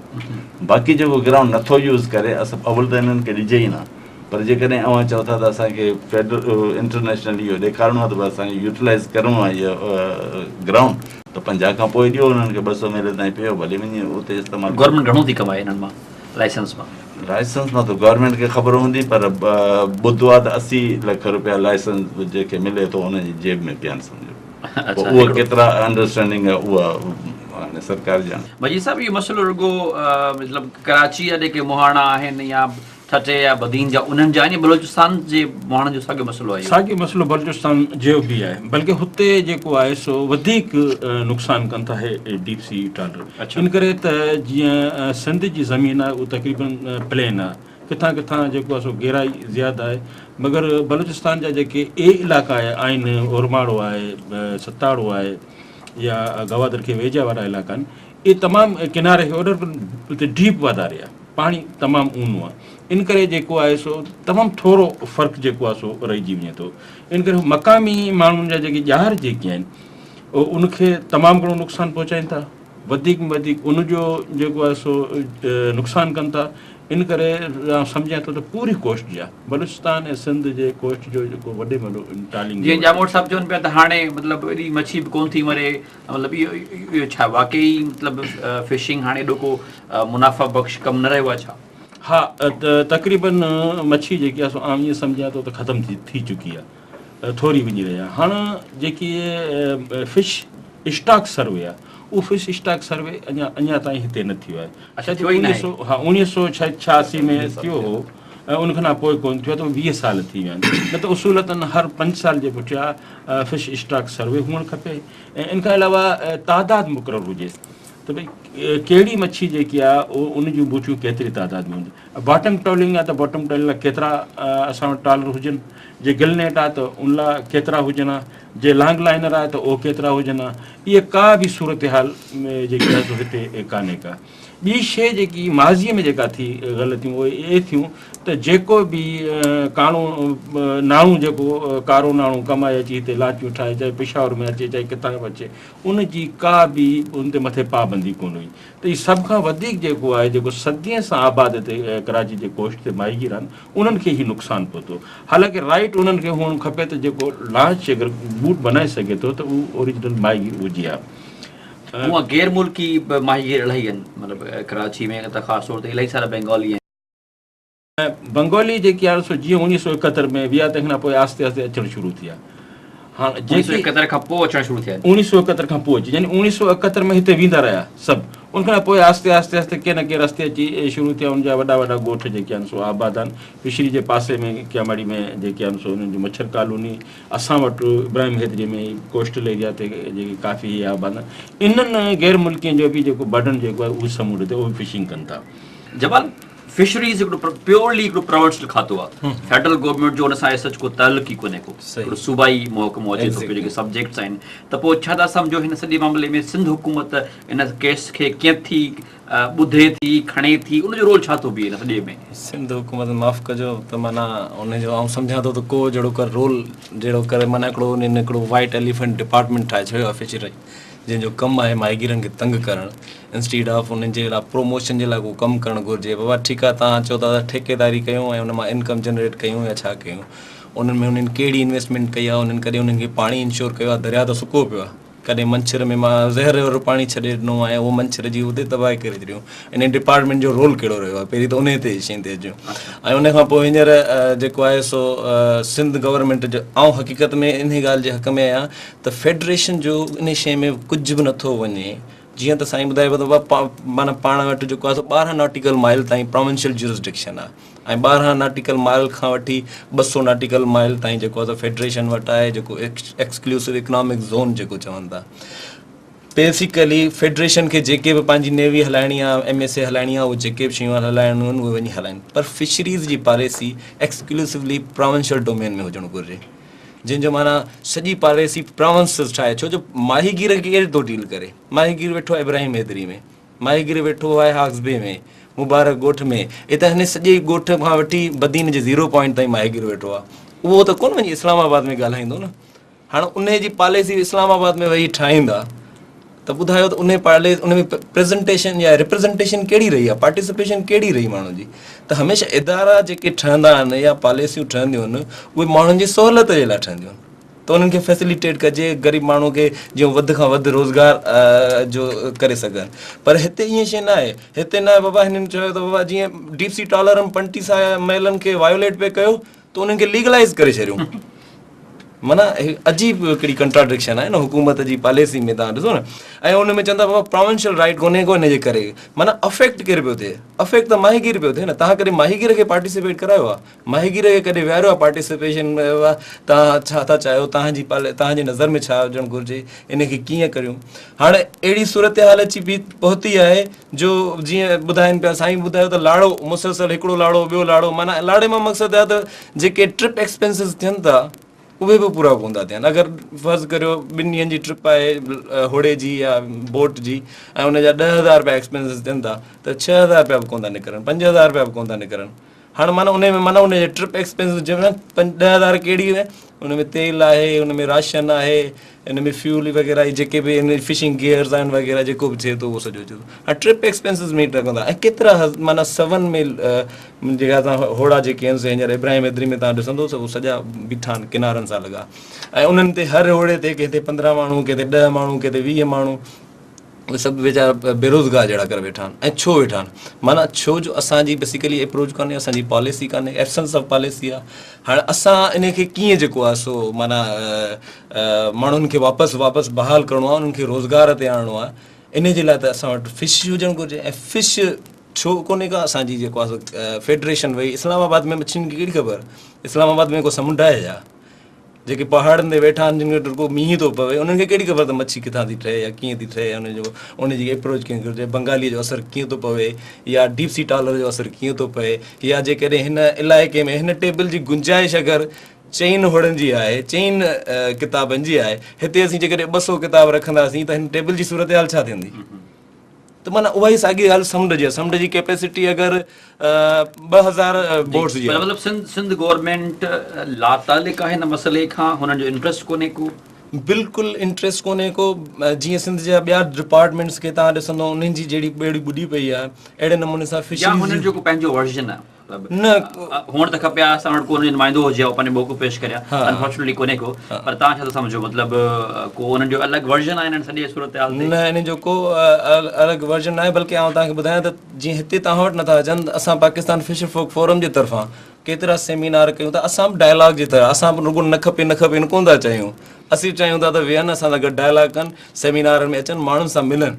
باقي جيڪو گرائونڊ نٿو يوز ڪري اسان اول ته انهن کي ڏجي ئي نه پر جيڪڏهن اوهان چئو ٿا ته اسان کي فيڊرل انٽرنيشنل اهو ڏيکارڻو آهي ته اسان کي يوٽيلائز ڪرڻو آهي اهو گرائونڊ ته 50 کان پوء ڏيو انهن کي 200 ميل تائين پيو ڀلي وڃي اتي استعمال. گورنمينٽ گهڻو ٿي ڪمائي انهن مان لائسنس مان؟ لائسنس مان ته گورنمينٽ کي خبر هوندي پر ٻڌو آهي ته 80 لک روپيا لائسنس جنهن کي ملي ٿو ان جي جيب ۾ پيا آهن سمجهو پوء اهو ڪيترا انڊرسٽينڊنگ آهي اها هاڻي سرڪار ڄاڻي. مجيد صاحب اهو مسئلو رڳو مطلب ڪراچي جا جيڪي مهاڻا آهن يا ٺٽي يا بدين جا انهن جا آهن يا بلوچستان جي مهاڻن جو ساڳيو مسئلو آهي اهو؟ ساڳيو مسئلو بلوچستان جو به آهي بلڪه هتي جيڪو آهي سو وڌيڪ نقصان ڪن ٿا هي ڊيپ سي ٽرالر ان ڪري ته جيئن سنڌ جي زمين آهي اهو تقريبن پلين آهي ڪٿان ڪٿان جيڪو آهي سو گهرائي زياده آهي مگر بلوچستان جا جيڪي اي علائقا آهن اورماڙو آهي ستاڙو آهي يا گوادر کي ويجها وارا علائقا آهن اهي تمام ڪناري کي اوڏر اتي ڊيپ واڌاري آهي پاڻي تمام اونهو آهي ان ڪري جيڪو آهي سو تمام ٿورو فرق جيڪو آهي سو رهجي وڃي ٿو ان ڪري مقامي ماڻهن جا جيڪي ڄار جيڪي آهن ان کي تمام گهڻو نقصان پهچائين ٿا وڌيڪ ۾ وڌيڪ ان جو جيڪو آهي سو نقصان ڪن ٿا ان ڪري آئون سمجهان ٿو ته پوري ڪوسٽ جا بلوچستان ۽ سنڌ جي ڪوسٽ جو جيڪو وڏي ۾ وڏو ٽالنگ جيئن ڄاموٽ صاحب چون پيا ته هاڻي مطلب ايڏي مڇي به ڪونه ٿي مري مطلب اهو ڇا واقعي مطلب فشنگ هاڻي ايڏو ڪو منافع بخش ڪم نه رهيو آهي ڇا؟ ها تقريبن مڇي جيڪي آهي سو آئون ائين سمجهان ٿو ته ختم ٿي چڪي آهي ٿوري وڃي رهي آهي هاڻ جيڪي فش اسٽاڪ سروي آهي اهو فش اسٽاڪ سروي اڃا اڃا تائين هتي نه ٿيو آهي اڇا ٿيو ئي ناهي ها 1986 ۾ ٿيو هو ۽ ان کان پوء ڪونه ٿيو آهي ته 20 سال ٿي ويا آهن نه ته اصولتن هر 5 سال جي پٺيان فش اسٽاڪ سروي هئڻ کپي ۽ ان کان علاوه تعداد مقرر هجي ته ڀئي ڪهڙي مڇي جيڪي آهي اهو ان جون بوٽيون ڪيتري تعداد ۾ هونديون باٽم ٽرالنگ آهي ته باٽم ٽرالنگ لاء ڪيترا اسان وٽ ٽرالر هجن جي گل نيٽ آهي ته ان لاء ڪيترا هجن ها جي لانگ لائنر آهي ته اهو ڪيترا هجن ها اها ڪا به صورتحال جيڪي آهي سو هتي ڪانهي ڪا ٻي شيء جيڪي ماضيء ۾ جيڪا ٿي غلطيون اهي اهي ٿيون ته جيڪو به ڪاڻو ناڻو جيڪو ڪارو ناڻو ڪمائي اچي هتي لانچون ٺاهي چاهي پشاور ۾ اچي چاهي ڪٿان به اچي ان جي ڪا به ان تي مٿي پابندي ڪونه هئي ته هي سڀ کان وڌيڪ جيڪو آهي جيڪو صدين سان آباد هتي ڪراچي جي ڪوسٽ تي ماهيگير آهن انهن کي هي نقصان پهتو حالانڪه رائيٽ انهن کي هئڻ کپي ته جيڪو لانچ اگر بوٽ بنائي سگهي ٿو ته اهو اوريجنل ماهيگير هجي ها. هونء غير ملڪي به ماهيگير الاهي آهن مطلب ڪراچي ۾ ته خاص طور تي الاهي سارا بينگالي آهن. بنگالي جيڪي آهن سو جيئن 1971 ۾ ويا تنهن کان پوء آهستي آهستي اچڻ شروع ٿيا. هاڻ جيڪي 1971 کان پوء اچڻ شروع ٿيا آهن. 1971 کان پوء اچي يعني 1971 ۾ هتي ويندا رهيا سڀ ان کان پوء آهستي آهستي آهستي ڪي نه ڪي رستي اچي شروع ٿيا ان جا وڏا وڏا ڳوٺ جيڪي آهن سو آباد آهن فشري جي پاسي ۾ ڪياماڙي ۾ جيڪي آهن سو انهن جون مڇر ڪالوني اسان وٽ ابراهيم حيدري ۾ ڪوسٽل ايريا تي جيڪي ڪافي هي آباد آهن انهن غير ملڪين جو به جيڪو برڊن جيڪو آهي اهو سمنڊ تي اهو به فشنگ ڪن ٿا. جمال فشريز هڪڙو پيورلي هڪڙو پراونشل کاتو آهي فيڊرل گورنمينٽ جو ان سان ايز سچ ڪو تعلق ئي ڪونهي ڪو هڪڙو صوبائي محڪمو اچي ٿو پيو جيڪي سبجيڪٽس آهن ته پوء ڇا ٿا سمجهو هن سڄي معاملي ۾ سنڌ حڪومت ان ڪيس کي ڪيئن ٿي ٻڌي ٿي کڻي ٿي ان جو رول ڇا ٿو بيهي هن سڄي ۾؟ سنڌ حڪومت معاف ڪجو ته معنيٰ ان جو آئون سمجهان ٿو ته ڪو جهڙو ڪر رول جهڙو ڪر معنيٰ هڪڙو انهن هڪڙو وائيٽ ايليفنٽ ڊپارٽمينٽ ٺاهي ڇڏيو آهي فشري جنهن جو ڪم آهي ماهيگيرن کي تنگ ڪرڻ انسٽيڊ آف انهن جي لاء پروموشن جي لاء ڪو ڪم ڪرڻ گهرجي بابا ٺيڪ آهي توهان چئو ٿا ته ٺيڪيداري ڪيون ۽ ان مان انڪم جنريٽ ڪيون يا ڇا ڪيون انهن ۾ انهن ڪهڙي انويسٽمينٽ ڪئي آهي انهن ڪڏهن انهن کي پاڻي انشور ڪيو آهي درياء ته سڪو پيو آهي ڪڏهن منڇر ۾ مان زهر وارو پاڻي ڇڏي ڏنو آهي اهو منڇر جي اتي تباهي ڪري ڇڏيو انهي ڊپارٽمينٽ جو رول ڪهڙو رهيو آهي پهرين ته انهي تي شين تي اچون ۽ ان کان پوء هينئر جيڪو آهي سو سنڌ گورنمينٽ جو آئون حقيقت ۾ انهي ڳالهه جي حق ۾ آهيان ته فيڊريشن جو انهي شين ۾ ڪجهه به نٿو وڃي جيئن ته سائين ٻڌايو ته بابا معنيٰ پاڻ وٽ جيڪو آهي سو 12 ناٽيڪل مائل تائين پراونشل جورسڊڪشن آهي ۽ 12 ناٽيڪل مائل کان وٺي 200 ناٽيڪل مائل تائين جيڪو آهي سو فيڊريشن وٽ آهي جيڪو ايڪسڪلوسو اڪنامڪ زون جيڪو چون ٿا بيسيڪلي فيڊريشن کي جيڪي به پنهنجي نيوي هلائڻي آهي ايم ايس اي هلائڻي آهي اهي جيڪي به شيون هلائڻيون آهن اهي وڃي هلائن پر فشريز جي پاليسي ايڪسڪلوسولي پراونشل ڊومين ۾ هجڻ گهرجي جنهن جو معنيٰ سڄي پاليسي پراونسز ٺاهي ڇو جو ماهيگير کي ڪير ٿو ڊيل ڪري ماهيگير ويٺو آهي ابراهيم حيدري ۾ ماهيگير ويٺو آهي هاڪس بي ۾ مبارڪ ڳوٺ ۾ اتي هن سڄي ڳوٺ کان وٺي بدين جي زيرو پوائنٽ تائين ماهيگير ويٺو آهي اهو ته ڪونه وڃي اسلام آباد ۾ ڳالهائيندو نه هاڻ انهي جي پاليسي اسلام آباد ۾ ويهي ٺاهيندا ته ٻڌايو ته انهي پالي ان ۾ پريزنٽيشن يا ريپريزنٽيشن ڪهڙي رهي آهي پارٽيسپيشن ڪهڙي رهي ماڻهن جي ته هميشه ادارا جيڪي ٺهندا آهن يا پاليسيون ٺهنديون آهن اهي ماڻهن جي سهولت جي لاء ٺهنديون آهن ته انهن کي فيسليٽيٽ ڪجي غريب ماڻهو کي جيئن وڌ کان وڌ روزگار جو ڪري سگهن پر هتي ائين شيء نه آهي هتي نه بابا هنن چيو ته بابا جيئن ڊيپ سي ٽرالرن 35 ميلن کي وايوليٽ پئي ڪيو ته انهن کي ليگلائيز ڪري ڇڏيون معنيٰ عجيب هڪڙي ڪنٽراڊڪشن آهي نه حڪومت جي پاليسي ۾ توهان ڏسو نه ۽ ان ۾ چون ٿا بابا پراونشل رائيٽ ڪونهي ڪو ان جي ڪري معنيٰ افيڪٽ ڪير پيو ٿئي افيڪٽ ته ماهيگير پيو ٿئي نه توهان ڪڏهن ماهيگير کي پارٽيسپيٽ ڪرايو آهي ماهيگير کي ڪڏهن ويهاريو آهي پارٽيسپيشن ۾ توهان ڇا ٿا چاهيو توهان جي توهان جي نظر ۾ ڇا هجڻ گهرجي ان کي ڪيئن ڪريون هاڻي اهڙي صورتحال اچي پهتي آهي جو جيئن ٻڌائين پيا سائين ٻڌايو ته لاڙو مسلسل هڪڙو لاڙو ٻيو لاڙو معنيٰ لاڙي مان مقصد آهي ته جيڪي ٽرپ ايڪسپينسز ٿين ٿا اهي به پورا ڪونه ٿا ٿين اگر فرض ڪريو ٻن ڏينهن جي ٽرپ آهي هوڙي جي يا بوٽ جي ۽ ان جا 10,000 رپيا ايڪسپينسز ٿين ٿا ته 6,000 رپيا به ڪونه ٿا نڪرن 5,000 رپيا به ڪونه ٿا نڪرن هاڻ معنيٰ ان ۾ معنيٰ ان جي ٽرپ ايڪسپينس جي 10,000 ڪهڙي ان ۾ تيل آهي ان ۾ راشن آهي ان ۾ فيول وغيره جيڪي به ان فشنگ گيئرز آهن وغيره جيڪو به ٿئي ٿو اهو سڄو اچي ٿو هاڻ ٽرپ ايڪسپينسز ۾ لڳندا ۽ ڪيترا معنيٰ سون ۾ جيڪا تان هوڙا جيڪي آهن سي هينئر ابراهيم حيدري ۾ تان ڏسندو ته اهي سڄا بيٺا آهن ڪنارن سان لڳا ۽ انهن تي هر هوڙي تي ڪنهن تي 15 ماڻهو ڪنهن تي 10 ماڻهو ڪنهن تي 20 ماڻهو اهي سڀ ويچارا بيروزگار جهڙا ڪري ويٺا آهن ۽ ڇو ويٺا آهن معنيٰ ڇو جو اسان جي بيسيڪلي اپروچ ڪانهي اسان جي پاليسي ڪانهي ايبسنس آف پاليسي آهي هاڻي اسان ان کي ڪيئن جيڪو آهي سو معنيٰ ماڻهن کي واپس واپس بحال ڪرڻو آهي انهن کي روزگار تي آڻڻو آهي ان جي لاء ته اسان وٽ فش هجڻ گهرجي ۽ فش ڇو ڪونهي ڪا اسان جي جيڪو آهي سو فيڊريشن وئي اسلام آباد ۾ مڇين کي ڪهڙي خبر اسلام آباد ۾ ڪو سمنڊ آهي ڇا جيڪي پهاڙن تي ويٺا آهن جن وٽ رڳو مينهن ٿو پوي انهن کي ڪهڙي خبر ته مڇي ڪٿان ٿي ٺهي يا ڪيئن ٿي ٺهي ان جو ان جي اپروچ ڪيئن گهرجي بنگالي جو اثر ڪيئن ٿو پوي يا ڊيپ سي ٽرالر جو اثر ڪيئن ٿو پوي يا جيڪڏهن هن علائقي ۾ هن ٽيبل جي گنجائش اگر چئن هوڙن جي آهي چئن ڪتابن جي آهي هتي اسين جيڪڏهن 200 ڪتاب رکنداسين ته هن ٽيبل جي صورتحال ڇا ٿيندي ته معنيٰ اها ئي ساڳي ڳالهه سمنڊ جي آهي سمنڊ جي ڪيپيسٽي اگر 2000 بوٽس جي آهي. مطلب سنڌ گورنمينٽ لاتعلق آهي هن مسئلي کان هنن جو انٽريسٽ ڪونهي ڪو. بلڪل انٽريسٽ ڪونهي ڪو جيئن سنڌ جا ٻيا ڊپارٽمينٽس کي توهان ڏسندو انهن جي جهڙي ٻيڙي ٻڏي پئي آهي اهڙي نموني سان فشريز يا هنن جو ڪو پنهنجو ورزن آهي. نه هئڻ ته کپي ها اسان وٽ ڪو انهن جو نمائندو هجي ها پنهنجو موقف پيش ڪري ها انفارچونيٽلي ڪونهي ڪو پر توهان ڇا ٿا سمجهو مطلب ڪو انهن جو الڳ ورجن آهي انهن سڄي صورتحال تي نه انهن جو ڪو الڳ ورجن ناهي بلڪه آئون توهان کي ٻڌايان ته جيئن هتي توهان وٽ نٿا اچن اسان پاڪستان فشر فوڪ فورم جي طرفان ڪيترا سيمينار ڪيون ٿا اسان به ڊائلاگ جي طرح اسان به رڳو نه کپي نه کپي ڪونه ٿا چاهيون اسين چاهيون ٿا ته ويهن اسان سان گڏ ڊائلاگ ڪن سيمينارن ۾ اچن ماڻهن سان ملن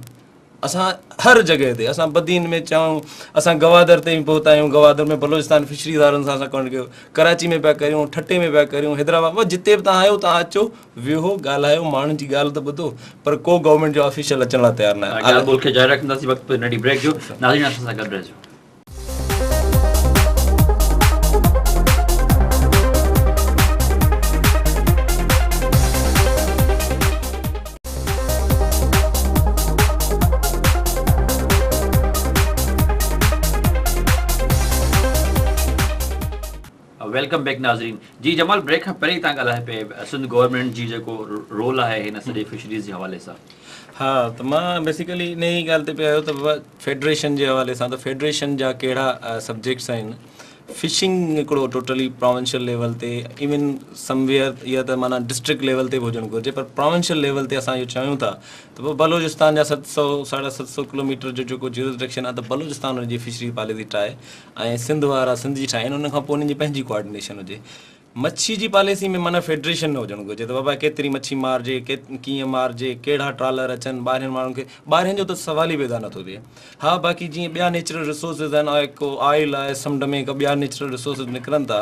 اسان هر جڳهه تي اسان بدين ۾ چئون اسان گوادر تائين پهتا آهيون گوادر ۾ بلوچستان فشري وارن سان اسان ڪانٽيڪٽ ڪيو ڪراچي ۾ پيا ڪريون ٺٽي ۾ پيا ڪريون حيدرآباد ۾ جتي به توهان آهيو توهان اچو ويهو ڳالهايو ماڻهن جي ڳالهه ته ٻڌو پر ڪو گورنمينٽ جو آفيشل اچڻ لاء تيار نه آهي. ڳالهه ٻولهه کي جاري رکنداسين وقت ننڍي بريڪ جو ناظرين اسان سان گڏ رهجو. Welcome back ناظرين. جي جمال بريڪ کان پهرين توهان ڳالهائي پئي سنڌ گورنمينٽ جي جيڪو رول آهي هن سڄي فشريز جي حوالي سان. ها ته مان بيسيڪلي ان ئي ڳالهه تي پئي آيو ته فيڊريشن جي حوالي سان ته فيڊريشن جا ڪهڙا سبجيڪٽس آهن فشنگ هڪڙو ٽوٽلي پراونشل ليول تي ايون سمويئر اها ته معنيٰ ڊسٽرڪٽ ليول تي به هجڻ گهرجي پر پراونشل ليول تي اسان اهو چاهيون ٿا ته پوء بلوچستان جا 700 750 ڪلوميٽر جو جيڪو جيورسڊڪشن آهي ته بلوچستان ان جي فشري پاليسي ٺاهي ۽ سنڌ وارا سنڌ جي ٺاهين ان کان پوء انهن جي پنهنجي ڪوآرڊينيشن هجي. مڇي جي پاليسي ۾ معنيٰ فيڊريشن نه هجڻ گهرجي ته بابا ڪيتري مڇي مارجي، ڪيئن مارجي، ڪهڙا ٽرالر اچن، ٻاهرين ماڻهن کي، ٻاهرين جو ته سوال ئي پيدا نٿو ٿئي. ها باقي جيئن ٻيا نيچرل ريسورسز آهن ڪو آئل آهي سمنڊ ۾ ڪا ٻيا نيچرل ريسورسز نڪرن ٿا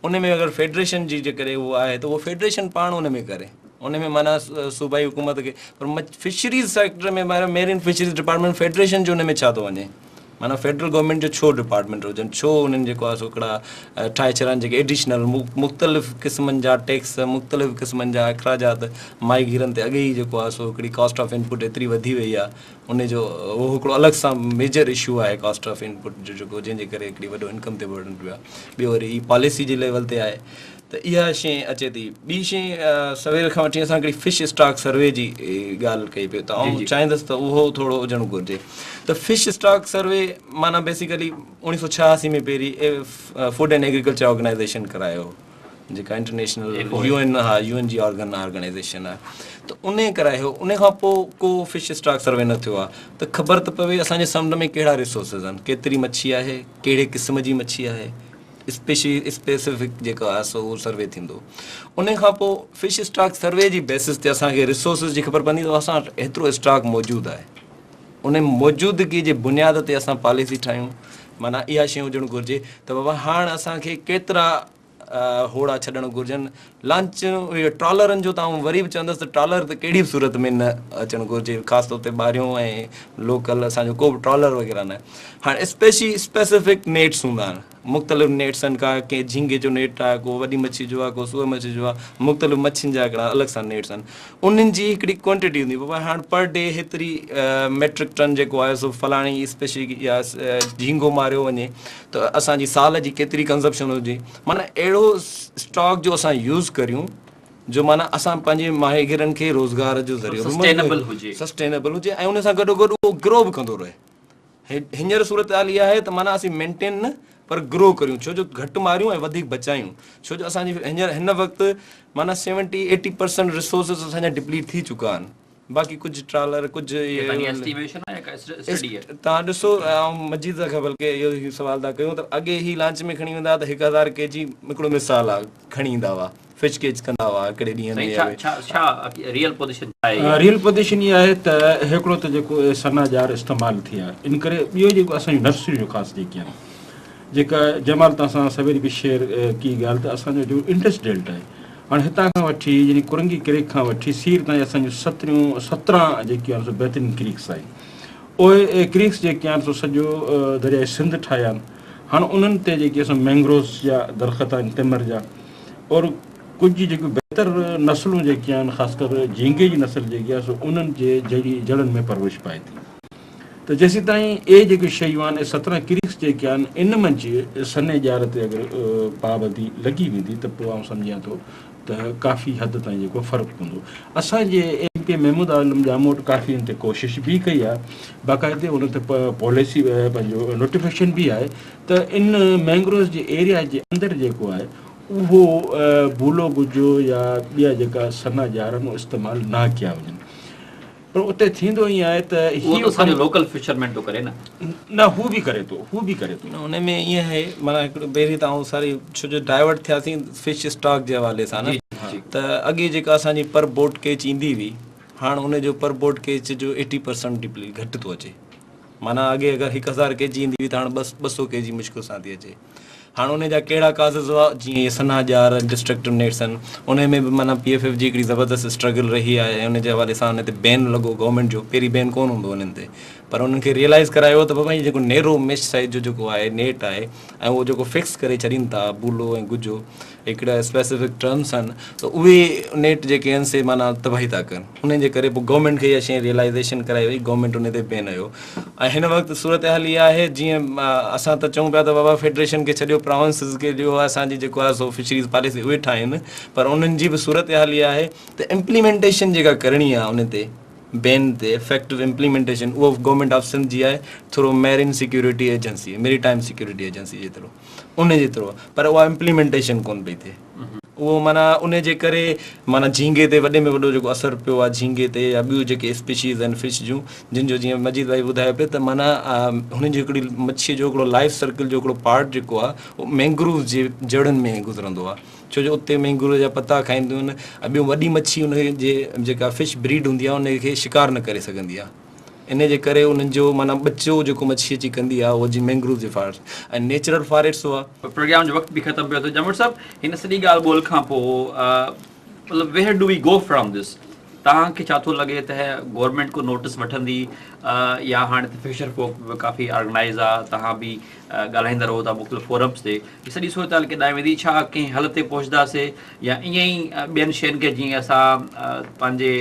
ان ۾ اگر فيڊريشن جي جيڪڏهن اهو آهي ته اهو فيڊريشن پاڻ ان ۾ ڪري ان ۾ معنيٰ صوبائي حڪومت کي پر فشريز سيڪٽر ۾ معنيٰ ميرين فشريز ڊپارٽمينٽ فيڊريشن جو ان ۾ ڇا ٿو وڃي. معنيٰ فيڊرل گورنمينٽ جو ڇو ڊپارٽمينٽ هجن ڇو انهن جيڪو آهي سو هڪڙا ٺاهي ڇڏيا آهن جيڪي ايڊيشنل مختلف قسمن جا ٽيڪس مختلف قسمن جا اخراجات ماهيگيرن تي اڳي ئي جيڪو آهي سو هڪڙي ڪاسٽ آف انپٽ ايتري وڌي وئي آهي ان جو اهو هڪڙو الڳ سان ميجر اشو آهي ڪاسٽ آف انپٽ جو جيڪو جنهن جي ڪري هڪڙي وڏو انڪم تي برڊن پيو آهي ٻيو وري هي پاليسي جي ليول تي آهي ته اها شيء اچي ٿي. ٻي شيء سوير کان وٺي اسان هڪڙي فش اسٽاڪ سروي جي ڳالهه ڪئي پئي ته آئون چاهيندس ته اهو ٿورو هجڻ گهرجي ته فش اسٽاڪ سروي معنيٰ بيسيڪلي 1986 ۾ پهرين فوڊ اينڊ ايگريڪلچر آرگنائيزيشن ڪرايو هو جيڪا انٽرنيشنل يو اين ها يو اين جي آرگن آرگنائيزيشن آهي ته انهي ڪرايو ان کان پوء ڪو فش اسٽاڪ سروي نه ٿيو آهي ته خبر ته پوي اسان جي سمنڊ ۾ ڪهڙا ريسورسز آهن ڪيتري مڇي آهي ڪهڙي قسم جي مڇي آهي اسپيشي اسپيسفڪ جيڪو آهي سو اهو سروي ٿيندو ان کان پوء فش اسٽاڪ سروي جي بيسس تي اسان کي ريسورسز جي خبر پوندي ته اسان وٽ هيترو اسٽاڪ موجود آهي ان موجودگي جي بنياد تي اسان پاليسي ٺاهيون معنيٰ اها شيء هجڻ گهرجي ته بابا هاڻ اسان کي ڪيترا هوڙا ڇڏڻ گهرجن لانچ ٽرالرن جو ته آئون وري به چوندس ته ٽرالر ته ڪهڙي به صورت ۾ نه اچڻ گهرجي خاص طور تي ٻاهريون ۽ لوڪل اسان جو ڪو به ٽرالر وغيره نه هاڻ اسپيشي اسپيسفڪ نيٽس هوندا آهن مختلف نيٽس آهن ڪا ڪنهن جهينگي جو نيٽ آهي ڪو وڏي مڇي جو آهي ڪو سوئر مڇي جو آهي مختلف مڇين جا هڪڙا الڳ سان نيٽس آهن انهن جي هڪڙي ڪوانٽٽي هوندي بابا هاڻ پر ڊي هيتري ميٽرڪ ٽن جيڪو آهي سو فلاڻي اسپيشي يا جهينگو ماريو وڃي ته اسان جي سال جي ڪيتري ڪنزمپشن هجي معنيٰ اهڙو اسٽاڪ جو اسان يوز ڪريون جو معنيٰ اسان پنهنجي ماهيگيرن کي روزگار جو ذريعو به سسٽينبل هجي سسٽينبل هجي ۽ ان سان گڏو گڏ اهو گرو به ڪندو رهي هينئر صورتحال اها آهي ته معنيٰ اسين مينٽين نه پر گرو ڪريون ڇو جو گهٽ ماريون ۽ وڌيڪ بچايون ڇو جو اسان جي هينئر هن وقت معنيٰ سيونٽي ايٽي پرسنٽ ريسورسز اسان جا ڊپليٽ ٿي چڪا آهن باقي ڪجهه ٽرالر ڪجهه توهان ڏسو آئون مجيد کان بلڪه اهو سوال ٿا ڪيون ته اڳي هي لانچ ۾ کڻي ويندا هئا ته 1000 ڪي جي هڪڙو مثال آهي کڻي ايندا هئا فش ڪيچ ڪندا هئا هڪڙي ڏينهن ۾ سائين ڇا ڇا ريئل پوزيشن ڇا آهي؟ ريئل پوزيشن اها آهي ته هڪڙو ته جيڪو اهي سنها ڄار استعمال ٿيا ان ڪري ٻيو جيڪو اسان جون نرسريون خاص جيڪي آهن جيڪا جمال توهان سان سوير به شيئر ڪئي ڳالهه ته اسان جو جو انڊس ڊيلٽا آهي هاڻي هتان کان وٺي يعني ڪرنگي ڪريڪ کان وٺي سير تائين اسان جون ستريون 17 جيڪي آهن سو بهترين ڪريڪس آهن اهي ڪريڪس جيڪي آهن سو سڄو درياء سنڌ ٺاهيا آهن هاڻي انهن تي جيڪي اسان مينگروز جا درخت آهن تمر جا اور ڪجهه جيڪيون بهتر نسلون جيڪي آهن خاص ڪر جهينگي جي نسل جيڪي آهي سو انهن جي جڙي جڙن ۾ پرورش پائي ٿي ته جيسين تائين اهي جيڪي شيون آهن اهي 17 ڪريڪس جيڪي آهن ان منجهه سنهي ڄار تي اگر پابندي لڳي ويندي ته پوء آئون سمجهان ٿو ته ڪافي حد تائين جيڪو فرق پوندو. اسان جي M P A Mehmood Alam Jamot ڪافي ان تي ڪوشش به ڪئي آهي باقاعدي ان تي پاليسي پنهنجو نوٽيفڪيشن به آهي ته ان مينگروز جي ايريا جي اندر جيڪو آهي اهو بولو گجو يا ٻيا جيڪا سنها ڄار آهن اهي استعمال نه ڪيا وڃن پر اتي ٿيندو ائين آهي ته هي اهو ته اسان جو لوڪل فشرمين ٿو ڪري نه. نه هو به ڪري ٿو هو به ڪري ٿو. نه ان ۾ ائين آهي معنيٰ هڪڙو پهرين ته آئون ساري ڇو جو ڊائيورٽ ٿياسين فش اسٽاڪ جي حوالي سان نه ته اڳي جيڪا اسان جي پر بوٽ ڪيچ ايندي هئي هاڻ ان جو پر بوٽ ڪيچ جو ايٽي پرسنٽ ڊپلي گهٽ ٿو اچي معنيٰ اڳي اگر 1000 ڪي جي ايندي هئي ته هاڻ 200 ڪي جي مشڪل سان ٿي اچي. هاڻ انهي جا ڪهڙا ڪازز هئا جيئن اهي سنها ڄار ڊسٽرڪٽو نيٽس آهن انهي ۾ به معنيٰ پي ايف ايف جي هڪڙي زبردست اسٽرگل رهي آهي ۽ ان جي حوالي سان انهي تي بين لڳو گورنمينٽ جو پهرين بين ڪونه هوندو انهن تي پر انهن کي ريئلائز ڪرايو ته بابا هي جيڪو نيرو ميش سائيز جو جيڪو آهي نيٽ آهي ۽ اهو جيڪو فڪس ڪري ڇڏين ٿا بولو ۽ گجو هڪڙا اسپيسفڪ ٽرمس آهن ته اهي نيٽ جيڪي آهن سي معنيٰ تباهي ٿا ڪن انهن جي ڪري پوء گورنمينٽ کي اها شيء ريئلائيزيشن ڪرائي وئي گورنمينٽ ان تي بين هنيو ۽ هن وقت صورتحال اها آهي جيئن اسان ته چئون پيا ته بابا فيڊريشن کي ڇڏيو پراونسز کي ڏيو اسان جي جيڪو آهي سو فشريز پاليسي اهي ٺاهين پر انهن جي به صورتحال اها آهي ته امپليمينٽيشن جيڪا ڪرڻي آهي ان تي بين تي افيڪٽو امپليمينٽيشن اهو گورنمينٽ آف سنڌ جي آهي through marine security agency maritime security agency جي ٿرو ان جي ٿرو پر اها امپليمينٽيشن ڪون پئي ٿئي اهو معنيٰ ان جي ڪري معنيٰ جهينگي تي وڏي ۾ وڏو جيڪو اثر پيو آهي جهينگي تي يا ٻيون جيڪي اسپيشيز آهن فش جون جن جو جيئن مجيد ڀائي ٻڌايو پئي ته معنيٰ هنن جي هڪڙي مڇي جو هڪڙو لائف سرڪل جو هڪڙو پارٽ جيڪو آهي اهو مينگروو جي جڙن ۾ گذرندو آهي ڇو جو اتي مينگروو جا پتا کائينديون آهن ۽ ٻيون وڏي مڇي ان جي جيڪا فش بريڊ هوندي آهي ان کي شڪار نه ڪري سگهندي آهي ان جي ڪري انهن جو معنيٰ ٻچو جيڪو مڇي اچي ڪندي آهي اهو جي مينگروو جي فاريسٽ ۽ نيچرل فاريسٽ هئا. پروگرام جو وقت به ختم پيو ٿئي ڄاموٽ صاحب هن سڄي ڳالهه ٻولهه کان پوء مطلب where do we go from this توهان کي ڇا ٿو لڳي ته گورنمينٽ ڪو نوٽس وٺندي يا هاڻي ته فشر فوڪ به ڪافي آرگنائز آ توهان به ڳالهائيندا رهو ٿا مختلف فورمز تي هي سڄي صورتحال ڪيڏانهن ويندي ڇا ڪنهن حل تي پهچنداسي يا ائين ئي ٻين شين کي جيئن اسان پنهنجي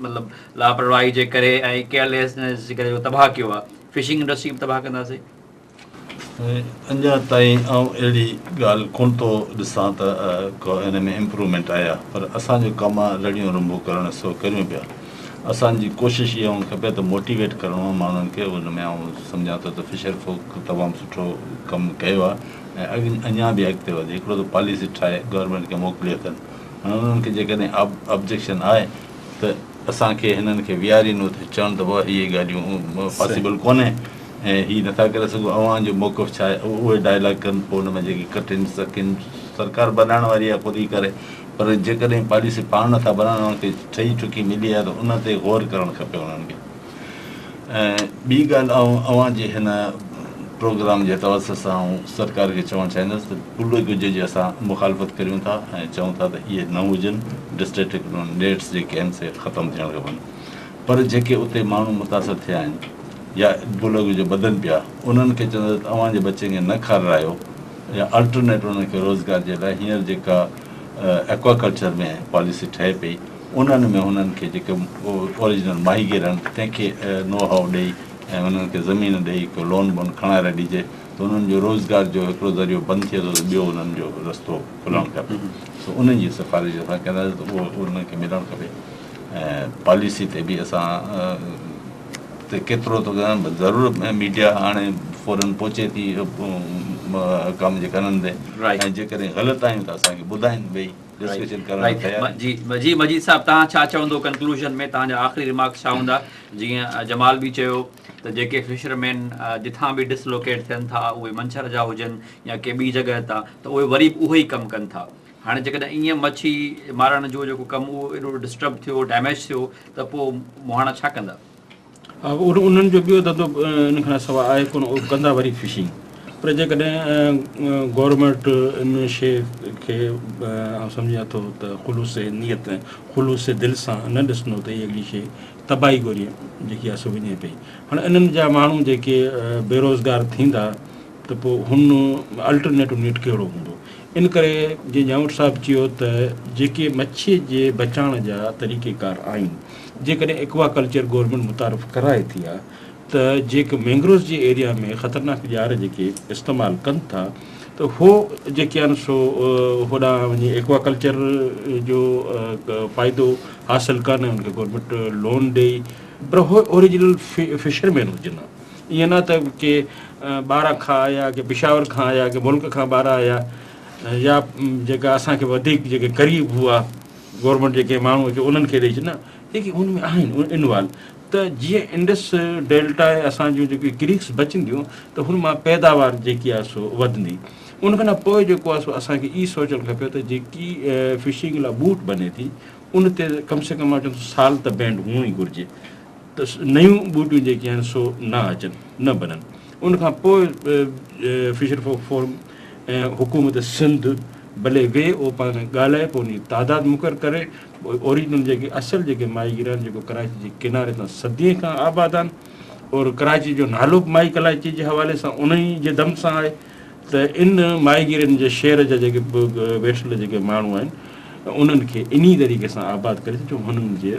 مطلب لاپرواهي جي ڪري ۽ ڪيئرليسنيس جي ڪري تباهه ڪيو آ فشنگ انڊسٽري به تباهه ڪنداسي. اڃا تائين آئون اهڙي ڳالهه ڪونه ٿو ڏسان ته ڪو ان ۾ امپروومينٽ آئي آهي پر اسان جو ڪم آهي رڙيون رنڀون ڪرڻ سو ڪريون پيا. اسان جي ڪوشش اها هئڻ کپي ته موٽيويٽ ڪرڻو آهي ماڻهن کي ان ۾ آئون سمجهان ٿو ته فشر فوڪ تمام سٺو ڪم ڪيو آهي ۽ اڃا به اڳتي وڌي هڪڙو ته پاليسي ٺاهي گورنمينٽ کي موڪلي اٿن هاڻي انهن کي جيڪڏهن آبجيڪشن آهي ته اسان کي هنن کي ويهارين اتي چون ته بابا اهي ڳالهيون پاسيبل ڪونهي ۽ هي نٿا ڪري سگهون اوهان جو موقف ڇا آهي اهي ڊائلاگ ڪن پوء ان ۾ جيڪي ڪٽين سڪين سرڪار بنائڻ واري آهي خود ئي ڪري پر جيڪڏهن پاليسي پاڻ نٿا بنائن انهن کي ٺهي ٺڪي ملي آهي ته ان تي غور ڪرڻ کپي انهن کي ۽ ٻي ڳالهه آئون اوهان جي هن پروگرام جي توسط سان آئون سرڪار کي چوڻ چاهيندس ته بلو گج جي اسان مخالفت ڪريون ٿا ۽ چئون ٿا ته اهي نه هجن ڊسٽرڪٽ نيٽس جيڪي آهن سي ختم ٿيڻ کپن پر جيڪي اتي ماڻهو متاثر ٿيا آهن يا بلوغ جو ٻڌن پيا انهن کي چوندس ته اوهان جي ٻچن کي نه کارايو يا الٽرنيٽ انهن کي روزگار جي لاء هينئر جيڪا ايڪوا ڪلچر ۾ پاليسي ٺهي پئي انهن ۾ انهن کي جيڪي اوريجنل ماهيگير آهن تنهن کي نو هائو ڏئي ۽ انهن کي زمين ڏئي ڪو لون بون کڻارائي ڏجي ته انهن جو روزگار جو هڪڙو ذريعو بند ٿئي ٿو ته ٻيو انهن جو رستو کلڻ کپي سو انهن جي سفارش اسان ڪنداسين ته اهو انهن کي ملڻ کپي. ۽ پاليسي تي به اسان تي ڪيترو ٿو ڪرڻ ضرور ميڊيا هاڻي فورن پهچي ٿي ڪم جي ڪنن تي ۽ جيڪڏهن غلط آهيون ته اسان کي ٻڌائين ويهي ڊسڪشن ڪرڻ لاء تيار آهيون. جي جي مجيد صاحب توهان ڇا چوندو ڪنڪلوزن ۾ توهان جا آخري ريمارڪس ڇا هوندا جيئن جمال به چيو ته جيڪي فشرمين جتان به ڊسلوڪيٽ ٿين ٿا اهي منڇر جا هجن يا ڪنهن ٻي جڳهه تان ته اهي وري به اهو ئي ڪم ڪن ٿا هاڻي جيڪڏهن ائين مڇي مارڻ جو جيڪو ڪم اهو ايڏو ڊسٽرب ٿيو ڊيميج ٿيو ته پوء مهاڻا ڇا ڪندا؟ انهن جو ٻيو ڌنڌو ان کان سواء آهي ڪونه اهو ڪندا وري فشنگ پر جيڪڏهن گورنمينٽ ان شيء کي آئون سمجهان ٿو ته خلوص نيت ۽ خلوص دل سان نه ڏسندو ته هي هڪڙي شيء تباهي گوري جيڪي آهي سو وڃي پئي هاڻي انهن جا ماڻهو جيڪي بيروزگار ٿيندا ته پوء هن الٽرنيٽو نيٽ ڪهڙو هوندو ان ڪري جيئن ڄاموٽ صاحب چيو ته جيڪي مڇي جي بچائڻ جا طريقيڪار آهن جيڪڏهن ايڪوا ڪلچر گورنمينٽ متعارف ڪرائي ٿي ها ته جيڪي مينگروز جي ايريا ۾ خطرناڪ ڄار جيڪي استعمال ڪن ٿا ته هو جيڪي آهن سو هوڏانهن وڃي ايڪوا ڪلچر جو فائدو حاصل ڪن ۽ ان کي گورنمينٽ لون ڏئي پر هو اوريجنل فشرمين هجن ها ائين نه ته ڪي ٻاهران کان آيا ڪي پشاور کان آيا ڪي ملڪ کان ٻاهران آيا يا جيڪا اسان کي وڌيڪ جيڪي قريب هئا گورنمينٽ جيڪي ماڻهو کي انهن کي ڏئي ڇڏ نه جيڪي ان ۾ آهن انوالو ته جيئن انڊس ڊيلٽا ۽ اسان جون جيڪي ڪريڪس بچنديون ته هن مان پيداوار جيڪي آهي سو وڌندي ان کان پوء جيڪو آهي سو اسان کي اي سوچڻ کپي ته جيڪي فشنگ لاء بوٽ بني ٿي ان تي ڪم سي ڪم سال ته بينڊ هئڻ ئي گهرجي ته نيون ٻوٽيون جيڪي آهن سو نه اچن نه بنن ان کان پوء فشر فوڪ فورم ۽ حڪومت سنڌ ڀلي ويهي اهو پاڻ ۾ ڳالهائي پوء ان جي تعداد مقرر ڪري پوء اوريجنل جيڪي اصل جيڪي ماهيگير آهن جيڪو ڪراچي جي ڪناري تان صدين کان آباد آهن اور ڪراچي جو نالو به ماهي ڪلاچي جي حوالي سان انهي جي دم سان آهي ته ان ماهيگيرن جي شهر جا جيڪي ويٺل جيڪي ماڻهو آهن انهن کي انهي طريقي سان آباد ڪري جو هنن جي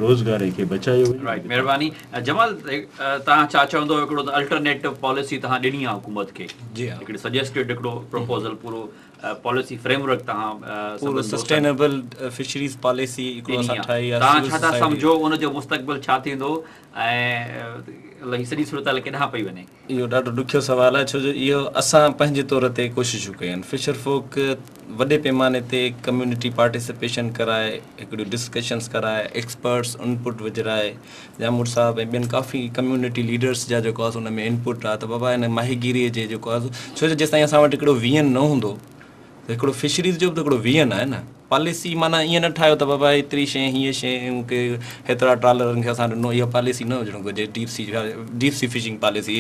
روزگار کي بچايو وڃي. رائيٽ مهرباني جمال توهان ڇا چوندو هڪڙو ته الٽرنيٽو پاليسي توهان ڏني آهي حڪومت کي جي ها هڪڙي سجيسٽيڊ هڪڙو پروپوزل پورو پاليسي فريم ورڪ توهان پورو سسٽينيبل فشريز پاليسي هڪڙو اسان ٺاهي آهي توهان ڇا ٿا سمجهو ان جو مستقبل ڇا ٿيندو ۽ هي سڄي صورتحال ڪيڏانهن پئي وڃي؟ اهو ڏاڍو ڏکيو سوال آهي ڇو جو اهو اسان پنهنجي طور تي ڪوششون ڪيون آهن فشر فوڪ وڏي پيماني تي ڪميونٽي پارٽيسپيشن ڪرائي هڪڙيون ڊسڪشنس ڪرائي ايڪسپرٽس انپٽ وجهرائي ڄاموٽ صاحب ۽ ٻين ڪافي ڪميونٽي ليڊرس جا جيڪو آهي سو ان ۾ انپٽ آهي ته بابا هن ماهيگيري جي جيڪو آهي ڇو جو جيستائين اسان وٽ هڪڙو ويزن نه هوندو ته هڪڙو فشريز جو به ته هڪڙو ويزن آهي نه پاليسي معنيٰ ائين نه ٺاهيو ته بابا هيتري شيء هيء شيء ڪي هيترا ٽرالرن کي اسان ڏنو اها پاليسي نه هجڻ گهرجي deep sea deep sea fishing policy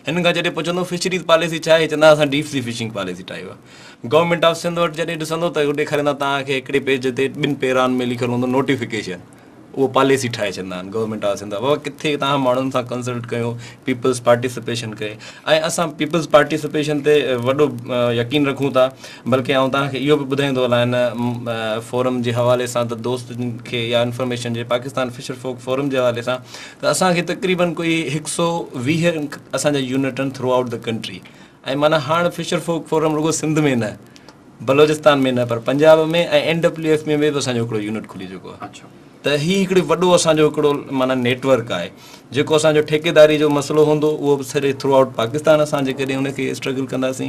هن کان جڏهن پڇندو فشريز پاليسي ڇا آهي چوندا اسان ڊيپ سي فشنگ پاليسي ٺاهي آهي گورنمينٽ آف سنڌ وٽ جڏهن ڏسندو ته هو ڏيکاريندا توهان کي هڪڙي پيج تي ٻن پيران ۾ لکيل هوندو نوٽيفڪيشن اهو پاليسي ٺاهي ڇڏندا آهن گورنمينٽ آف سنڌ بابا ڪٿي توهان ماڻهن سان ڪنسلٽ ڪيو پيپلز پارٽيسپيشن ڪئي ۽ اسان پيپلز پارٽيسپيشن تي وڏو يقين رکون ٿا بلڪه آئون توهان کي اهو به ٻڌائيندو هلان هن فورم جي حوالي سان ته دوستن کي يا انفارميشن جي پاڪستان فشر فوڪ فورم جي حوالي سان ته اسان کي تقريبن ڪوئي هڪ سو 20 اسان جا يونٽ آهن ٿرو آئوٽ the country ۽ معنيٰ هاڻ فشر فوڪ فورم رڳو سنڌ ۾ نه بلوچستان ۾ نه پر پنجاب ۾ ۽ اين ڊبليو ايف ۾ به اسان جو هڪڙو يونٽ کلي چڪو آهي ته هي هڪڙي وڏو اسان جو هڪڙو معنيٰ نيٽ ورڪ آهي جيڪو اسان جو ٺيڪيداري جو مسئلو هوندو اهو به سڄي ٿرو آئوٽ پاڪستان اسان جيڪڏهن ان کي اسٽرگل ڪنداسين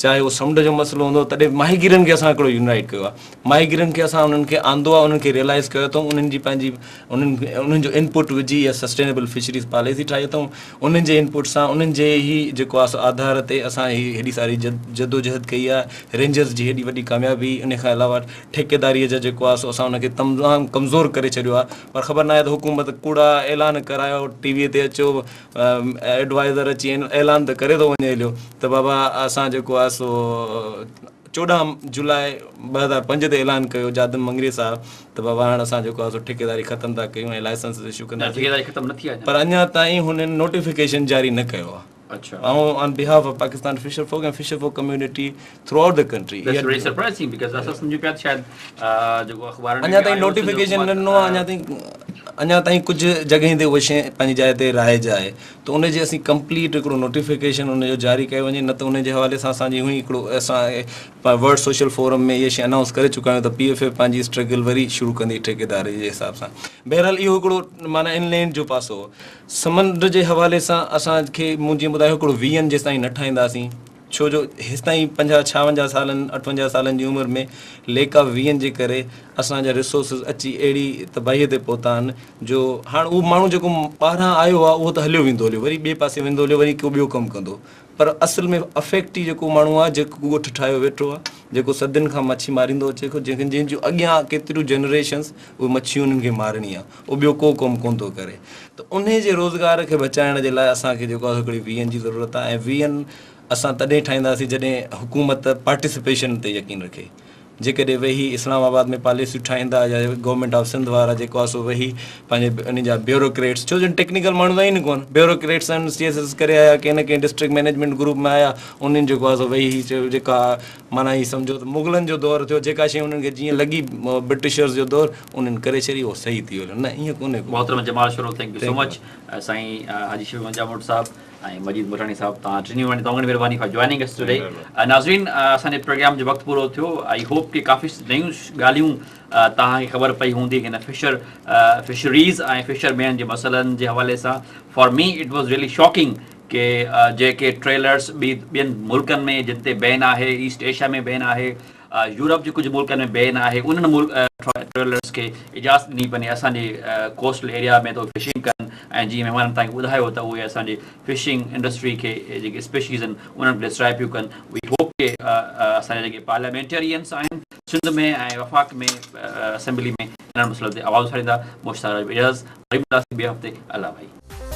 چاهي اهو سمنڊ جو مسئلو هوندو تڏهن ماهيگيرن کي اسان هڪڙو يونائيٽ ڪيو آهي ماهيگيرن کي اسان انهن کي آندو آهي انهن کي ريئلائز ڪيو اٿئون انهن جي پنهنجي انهن انهن جو انپٽ وجهي اها سسٽينيبل فشريز پاليسي ٺاهي اٿئون انهن جي انپٽ سان انهن جي ئي جيڪو آهي سو آڌار تي اسان هي هيڏي ساري جدوجهد ڪئي آهي رينجرز جي هيڏي وڏي ڪاميابي ان کان علاوه ٺيڪيداري جا جيڪو آهي سو اسان ان کي تمام ڪمزور ڪري ڇڏيو آهي پر خبر ناهي ته حڪومت ڪوڙا اعلان ڪرايو ٽي وي تي اچو ايڊوائزر اچي اعلان ته ڪري ٿو وڃي هليو ته بابا اسان جيڪو آهي سو 14 جولاء 2005 تي اعلان ڪيو جادم مڱريي صاحب ته بابا هاڻ اسان جيڪو آهي سو ٺيڪيداري ختم ٿا ڪيون ۽ لائسنس اشو ڪنداسين ٺيڪيداري ختم نه ٿي آهي پر اڃا تائين هنن نوٽيفڪيشن جاري نه ڪيو آهي. اڇا. آئون on behalf of Pakistan fisher folk ۽ fisher folk community throughout the country That's very surprising because اسان سمجهون پيا ته شايد جيڪو اخبارن ۾ اڃا تائين نوٽيفڪيشن نه ڏنو آهي اڃا تائين اڃا تائين ڪجهه جڳهين تي اها شيء پنهنجي جاء تي رائج آهي ته ان جي اسين ڪمپليٽ هڪڙو نوٽيفڪيشن ان جو جاري ڪيو وڃي نه ته ان جي حوالي سان اسان جي هونئن هڪڙو اسان ورلڊ سوشل فورم ۾ اها شيء انائونس ڪري چڪا آهيون ته پي ايف اي پنهنجي اسٽرگل وري شروع ڪندي ٺيڪيداري جي حساب سان بهرحال اهو هڪڙو معنيٰ ان لينڊ جو پاسو هو سمنڊ جي حوالي سان اسان کي مون جيئن ٻڌايو هڪڙو ويزن جيستائين نه ٺاهينداسين ڇو جو هيستائين 50 56 سالن 58 سالن جي عمر ۾ ليڪ آف ويزن جي ڪري اسان جا ريسورسز اچي اهڙي تباهي تي پهتا آهن جو هاڻ اهو ماڻهو جيڪو ٻاهران آيو آهي اهو ته هليو ويندو هليو وري ٻئي پاسي ويندو هليو وري ڪو ٻيو ڪم ڪندو پر اصل ۾ افيڪٽي جيڪو ماڻهو آهي جيڪو ڳوٺ ٺاهيو ويٺو آهي جيڪو صدين کان مڇي ماريندو اچي ٿو جنهن جنهن جون اڳيان ڪيتريون جنريشنز اهي مڇيون انهن کي مارڻي آهي اهو ٻيو ڪو ڪم ڪونه ٿو ڪري ته انهي جي روزگار کي بچائڻ جي لاء اسان کي جيڪو آهي هڪڙي ويزن جي ضرورت آهي ۽ ويزن اسان تڏهن ٺاهينداسين جڏهن حڪومت پارٽيسپيشن تي يقين رکي جيڪڏهن ويهي اسلام آباد ۾ پاليسيون ٺاهيندا يا گورنمينٽ آف سنڌ وارا جيڪو آهي سو ويهي پنهنجي انهن جا بيوروڪريٽس ڇو جو ٽيڪنيڪل ماڻهو ته آهن ڪونه بيوروڪريٽس آهن سي ايس ايس ڪري آيا ڪنهن نه ڪنهن ڊسٽرڪٽ مئنيجمينٽ گروپ ۾ آيا انهن جيڪو آهي سو ويهي چيو جيڪا معنيٰ هي سمجهو ته مغلن جو دور ٿيو جيڪا شيء انهن کي جيئن لڳي برٽشرز جو دور انهن ڪري ڇڏي اهو صحيح ٿي ويو نه ائين ڪونهي ڪو. محترم جمال Shoro thank you so much سائين حاجي شفيع محمد ڄاموٽ صاحب ۽ مجيد موٽاڻي صاحب توهان ٽنهي وٽ تمام گهڻي مهرباني فار جوائننگ اس ٽوڊي ناظرين اسان جي پروگرام جو وقت پورو ٿيو I hope ڪي ڪافي نيون ڳالهيون توهان کي خبر پئي هوندي هن فشر فشريز ۽ فشر مين جي مسئلن جي حوالي سان for me it was really shocking ڪي جيڪي ٽريلرس ٻين ملڪن ۾ جن تي بين آهي ايسٽ ايشيا ۾ بين آهي يورپ جي ڪجهه ملڪن ۾ بين آهي انهن ملڪ ٽريلرس کي اجازت ڏني پني اسان جي ڪوسٽل ايريا ۾ ته فشنگ ڪن ۽ جيئن مهمانن توهان کي ٻڌايو ته اهي اسان جي فشنگ انڊسٽري کي جيڪي اسپيشيز آهن انهن کي ڊسٽرائي پيون ڪن وي هوپ ڪي اسان جا جيڪي پارليامينٽيرينس آهن سنڌ ۾ ۽ وفاق ۾ اسيمبلي ۾ انهن مسئلن تي آواز اٿاريندا مشتاق راڄپر اجازت وري ملنداسين ٻئي هفتي الله ڀائي.